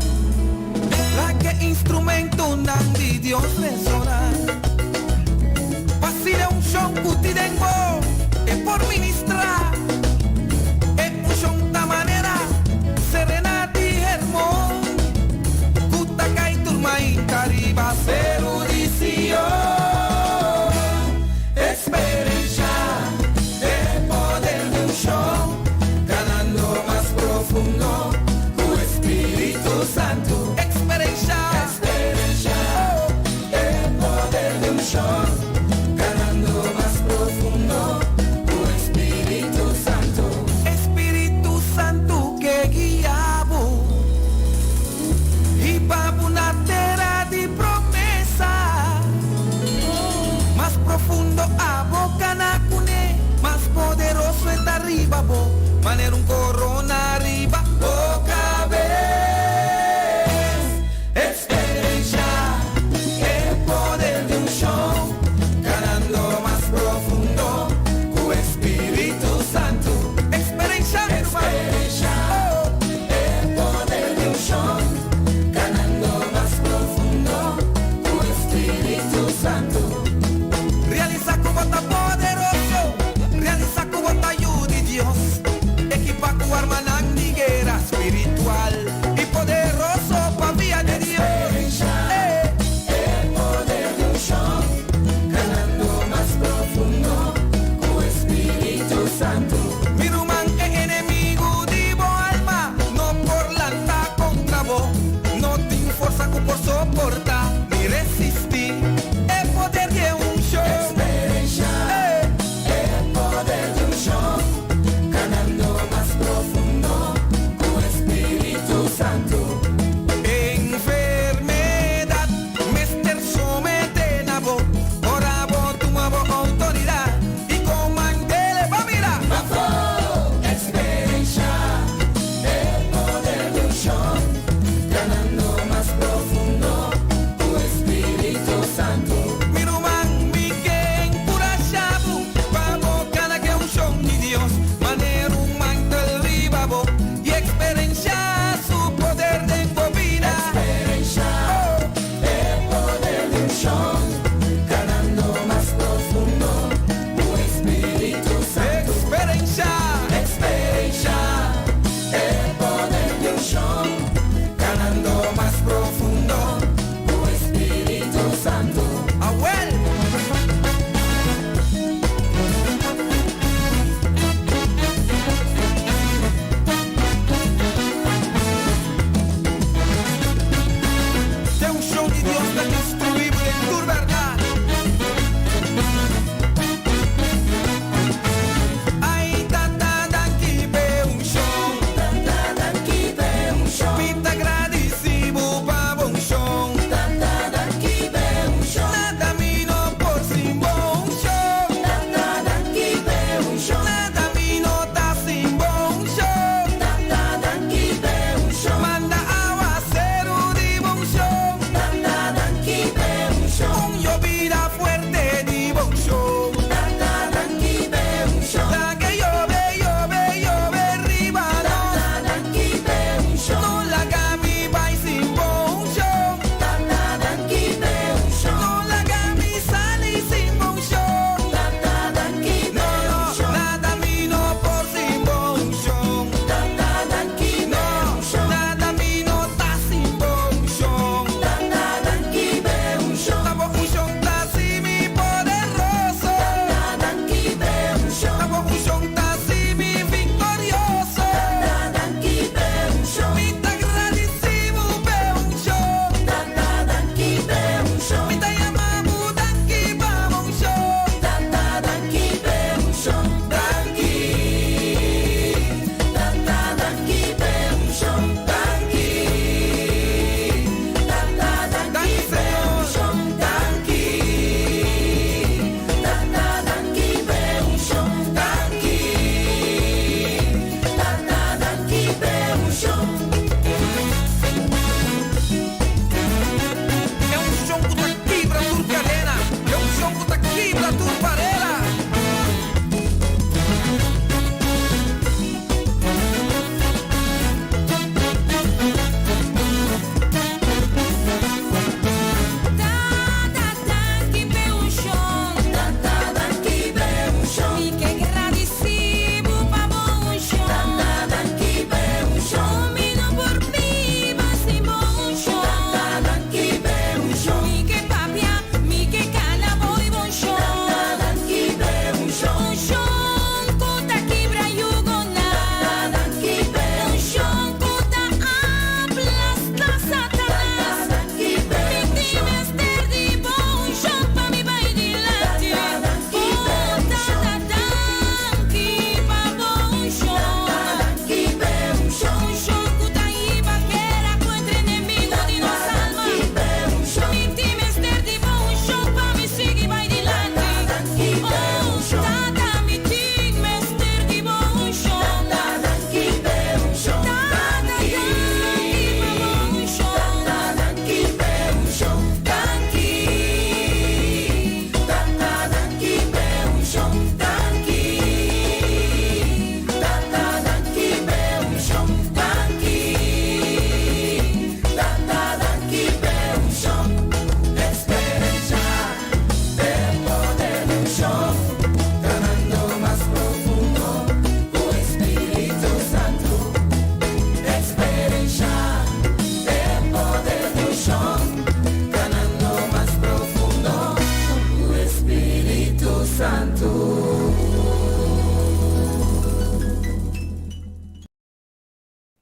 Instrumentonan di Dios resoná. Pa asina e unshon ku tin den bo e por ministrá. E unshon ta manera serena di Hermon ku ta kai tur mainta riba seru di Sion. Eksperenshá e poder di unshon, kanando mas profundo ku Spiritu Santu. Eksperenshá, eksperenshá e poder di unshon, kanando mas profundo ku Spiritu.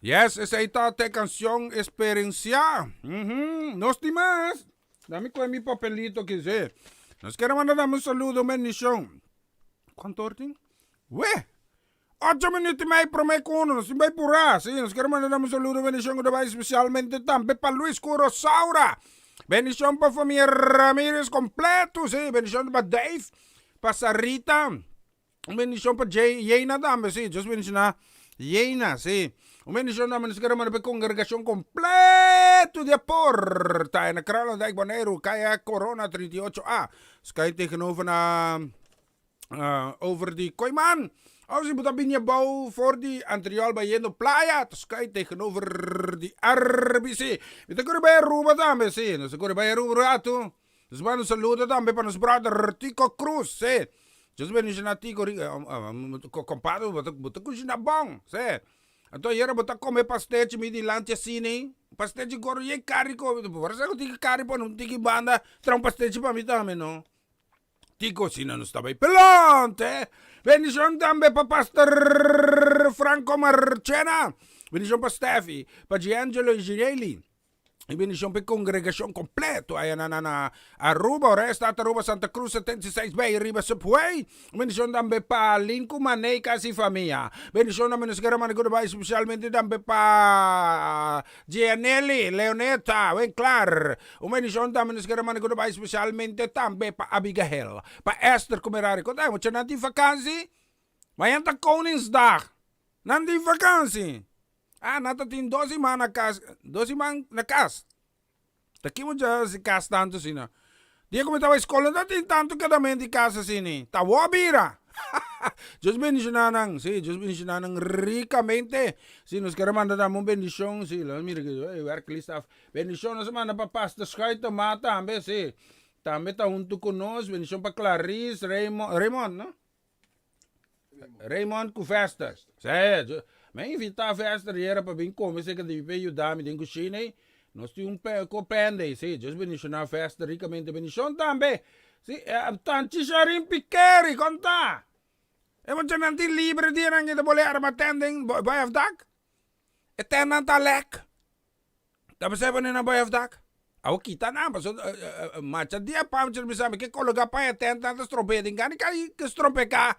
Yes, esei ta te cancion Experiencia. Mhm, nos tin mas. Dami coge mi papelito aki, si. Nos kier manda dame un saludo, un bendicion. Cuanto or tin? We! Ocho minuut y mei prome cu uno, nos tin bay pura. Si, nos kier manda dame un saludo, un bendicion cu ta bay especialmente tambe pa Luis cu Rosaura. Bendicion pa familia Ramirez completo, si. Bendicion pa Dave, pa Sarita. Un bendicion pa Jay, Yeina tambe, si, Dios bendiciona Yeina, si. Un bendicion tambe nos kere manda pa e congregacion completo di e Porta na Kralendijk, Boneiru, Kaya Corona 38A. Sky tegenover na over di Kooiman. Of si bo ta bini abou for di Antriol bayendo Playa, ta sky tegenover di RBC. Mi ta kore bai Aruba tambe, si. Nos ta kore bai Aruba un rato. Nos manda un saludo tambe pa nos brother Tico Cruz, si. Dios bendiciona Tico, compadre, bo ta, bo ta cushina bon, si. Anto ayera bo ta come pastechi mi dilanti asina, pastechi gordo yen cari come, bo por sa cu tiki cari pone un tiki banda, traha un pastechi pa mi tambe no. Tico asina nos ta bay pelonte. Bendicion tambe pa Pastor Franco Marchena, bendicion pa Steffi, pa Giangelo y Ginelli. Y bendicion pa e congregacion completo aya na na na Aruba, Oresta Aruba, Santa Cruz 76B riba Subway. Bendicion tambe pa Lin cu Maney casi famia. Bendicion tambe nos kere manda goodbye especialmente tambe pa Gianelli, Leoneta, Winklar. Un bendicion tambe nos kere manda goodbye especialmente tambe pa Abigail, pa Esther cu Merari. Con ta mucha nan tin vakantie? Mañana ta Koningsdag. Nan tin vakantie. Ah, nan ta tin dos siman na kas, dos siman na kas. Ta ki mucha hasi kas tantu asina? Dia ku mi tabata skol no ta tin tantu kedament di kas asina. Ta awor bira. Dios bendishoná nan, sí, Dios bendishoná nan rikamente. Sí, nos kere manda nan un bendishon, sí, lo mira ki e werklist af. Bendishon nos a manda pa Pastor Schuitema tambe, sí. Tambe ta huntu ku nos. Bendishon pa Clarice, Raymond, Raymond, no? Raymond ku Vester. Sí, mi a invitá Vester yera pa bin kome serka di mi pa e yuda mi den kushina ei. Nos tin un kopende ei, sí. Dios bendishoná Vester rikamente. Bendishon tambe. Sí, Tanchi Sharin Pikeri, kon ta? E muchanan tin libre dianan ke ta bole arma tènt den bai afdak. E tèntnan ta lèk. Ta bisa pone nan bai afdak? Awo kita nan paso macha dia pamcher bisa mi ke kologa paña tent nan ta strompea den gana kai ke strompeka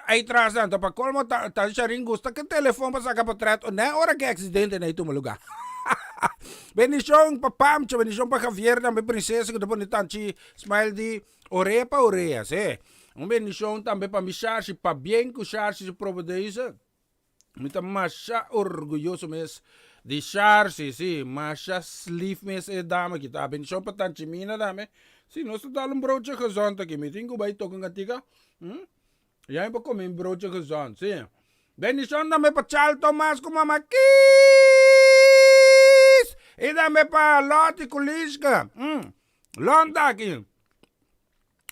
ai tras nan pa kolmo ta ta sharin gusta ke telefon pa saka potret o ne ora ke aksidente na tuma luga bendishon pa pamcho bendishon pa Javier tambe princesa ku ta pone tanchi smile di orea pa orea si un bendishon tambe pa mi shashi pabien ku shashi su probedeuse. Mi ta masha orguyoso mes di Sharsi, si, masha lief mes e dama aki ta. Bendishon pa Tanchi Mina tambe. Si, nos ta dal un broodje gezond aki. Mi tin ku bai toka un katika. Hm? Ya mi por kome un broodje gezond, si. Bendishon tambe pa Charles Thomas ku Mama Kies. I tambe pa Lottie ku Lishka. Hm. Lon ta aki.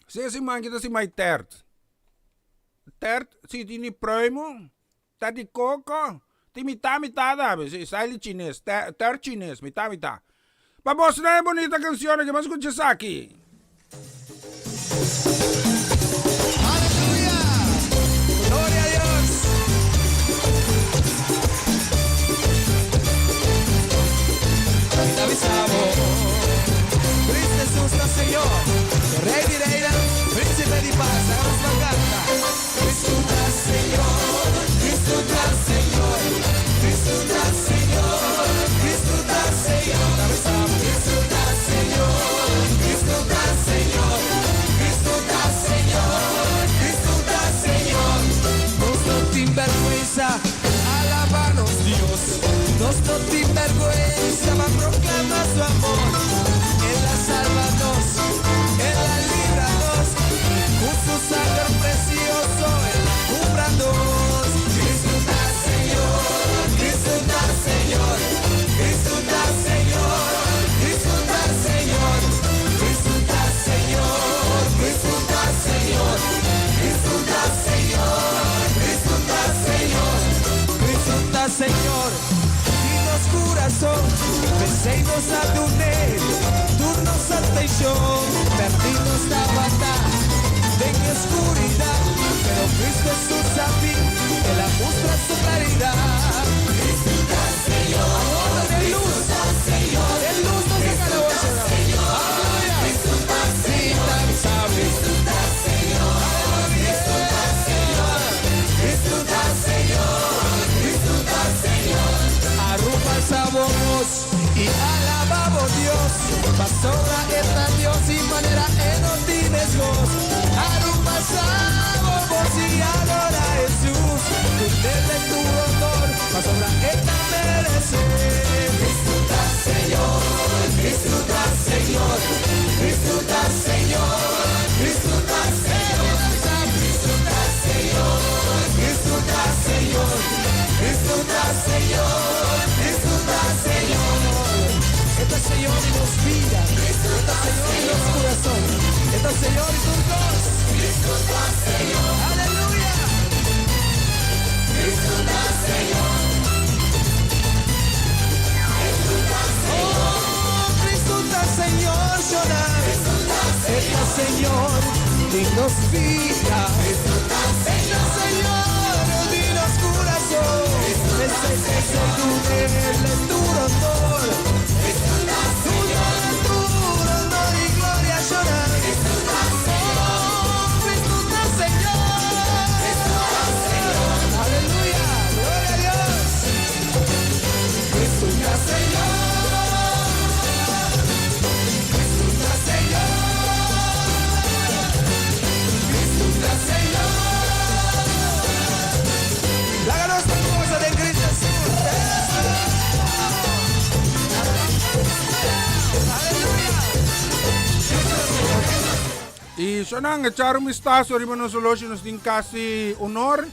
Si e siman ki ta siman tert. Tert, si tin di pruimo, tert di koko, tin mitá mitá tambe, si, style di chines, tert chines, mitá mitá. Pa bosnan e bunita kanshon aki, mas skucha esaki. Aleluya! Gloria a Dios! Mi ta bisa bo, Cristo Jesus ta Señor, Rey di Reynan, Principe di Paz. Laga nos ban canta. Cristo ta Señor, Cristo ta Señor, Cristo ta Señor, Cristo ta Señor. Ta bisa bo, Cristo ta Señor, Cristo ta Señor, Cristo ta Señor, Cristo ta Señor. Nos no tin bergüenza, alaba nos Dios. Nos no tin bergüenza pa proclama su amor. El a salba nos, El a libra nos, cu su sanger precioso El a cumpra nos. Cristo ta Señor, Cristo ta Señor, Cristo ta Señor, Cristo ta Señor, Cristo ta Señor, Cristo ta Señor, Cristo ta Señor, Cristo ta Señor, Cristo ta Señor di nos curason, p'esey nos a dun'é tur nos atencion, perdi nos tabata den e oscuridad, pero Cristo Jesús a bin, El a mustra su claridad. Cristo ta. Pasobra e ta Dios y manera e no tin mescos. Aruba alsa bo bos y adora Jesus. Dunele tur honor, pasobra e ta merece. Cristo ta Señor, Cristo ta Señor, Cristo ta Señor, Cristo ta Señor. Cristo ta Señor, Cristo ta Señor, Cristo ta Señor, Cristo ta Señor. E ta Señor di nos bida, E ta Señor di nos curason, E ta Señor di tur cos. Cristo ta Señor. Aleluya. Cristo ta Señor. Cristo ta Señor. Oh, Cristo ta Señor, shona. E ta Señor di nos bida. Cristo ta Señor di nos curason. Ese es el dunele tur honor. Dunele tur honor y gloria, shona. Oh, Cristo ta Señor. Aleluya, gloria a Dios. Cristo ta Señor. Cristo ta Señor. Cristo ta Señor. Laga nos goza den Cristo Jesus. Aleluya. Y shonan, echa un vistazo riba nos oloshi, nos tin casi un or,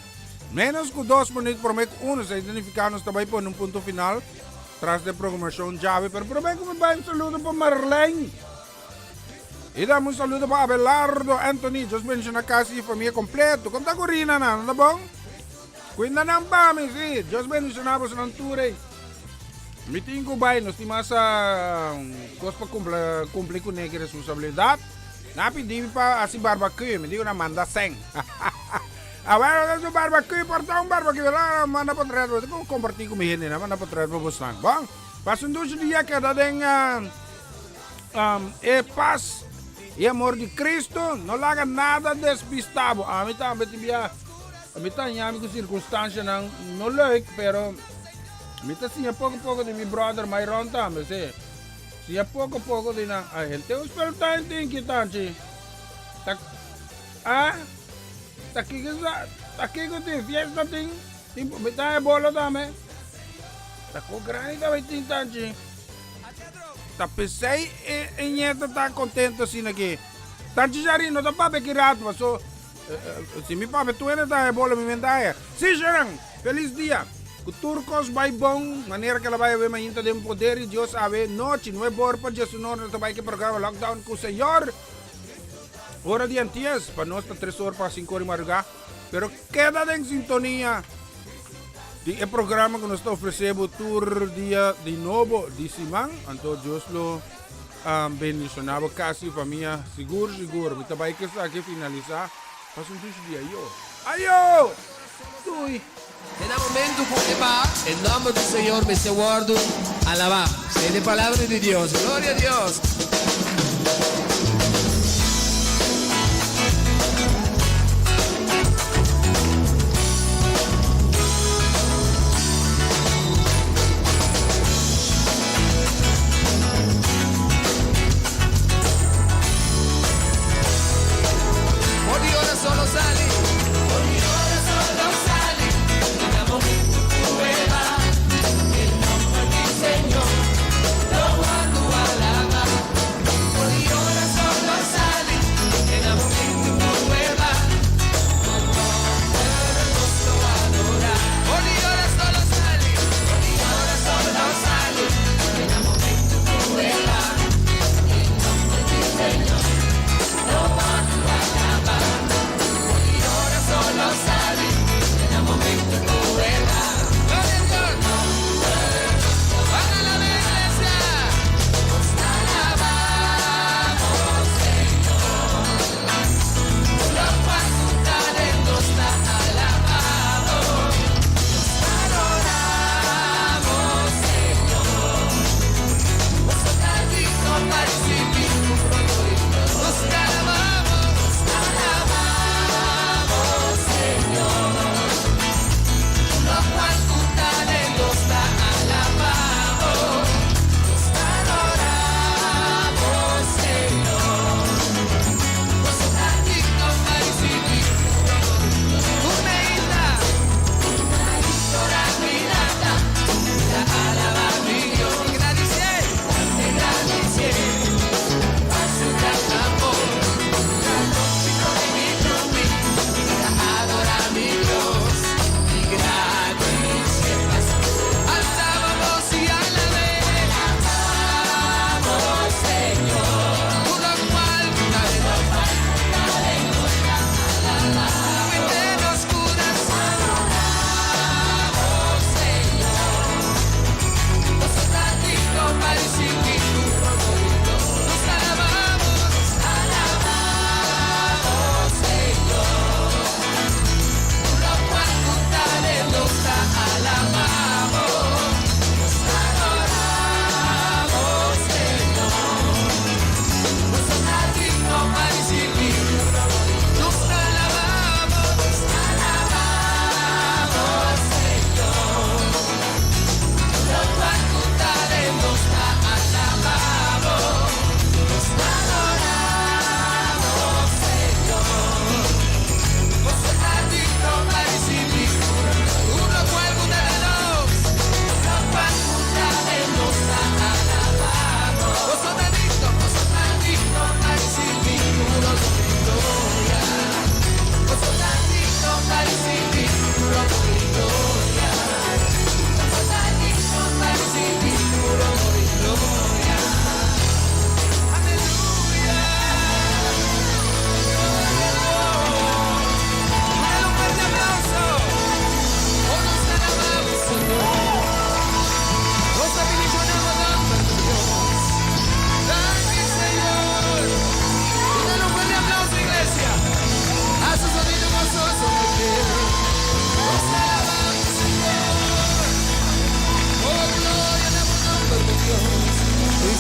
menos cu 2 minuut prome cu 1. Esey ta significa nos tambe pone un punto final tras di programacion djawe. Pero prome cu mi bay, un saludo pa Marlene. Y damos un saludo pa Abelardo Anthony, Dios bendiciona cas y famia completo. Con ta Corina, nan, ta bon? Cuida nan pa mi, si. Dios bendiciona boso nan tur. Mi tin cu bay, nos tin mas cos pa cumpli cu e responsabilidad. Nan a pidi pa haci barbecue, mi di nan manda 100. Awor, e barbecue, porta un barbecue, la manda pa tres, bo comparti cu mi hende, manda pa tres pa boso. Bon, pasa un dushi dia, keda den e paz y amor di Cristo, no laga nada despista bo. Ami tambe tin bia, ami ta cu circunstancianan no leuk, pero mi ta siña poco poco di mi brother Myron tambe, si. Siña poco poco di nan. A hende un speeltuin tin ki tanchi. Ta, ah, ta kiko sa, ta kiko tin fiesta tin, tin mi ta e bolo tambe. Ta ko grandi tambe tin tanchi. Ta pesey e nieta ta contento asina aki. Tanchi Jari no ta papia ki rato, so si mi papia tuene ta e bolo mi mendaya. Si, Sharon, feliz dia. Cu tur cos bay bon, manera cu el a bay awe mainta den poder di Dios awe nochi, 9 or pa 11 or nos ta bay cu programa Lockdown cu Señor. Ora di antes, pa nos ta 3 or pa 5 or di madruga. Pero keda den sintonia di e programa cu nos ta ofrece tur dia di nobo di siman. Anto Dios lo bendiciona bo cas y famia. Sigur, sigur. Mi ta bay cu esaki finalisa. Pasa un dushi dia. Ayo. Ayo! Doei. Den momento cu e ba, e nomber di Señor mester wordo alaba. Sea e palabra di Dios. Gloria na Dios. For di ora solo sali. For di ora solo sali. Na momento cu e ba. E nomber di Señor. Lo wordo alaba. For di ora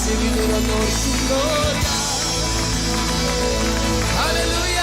Recibi tur honor y gloria. Aleluya.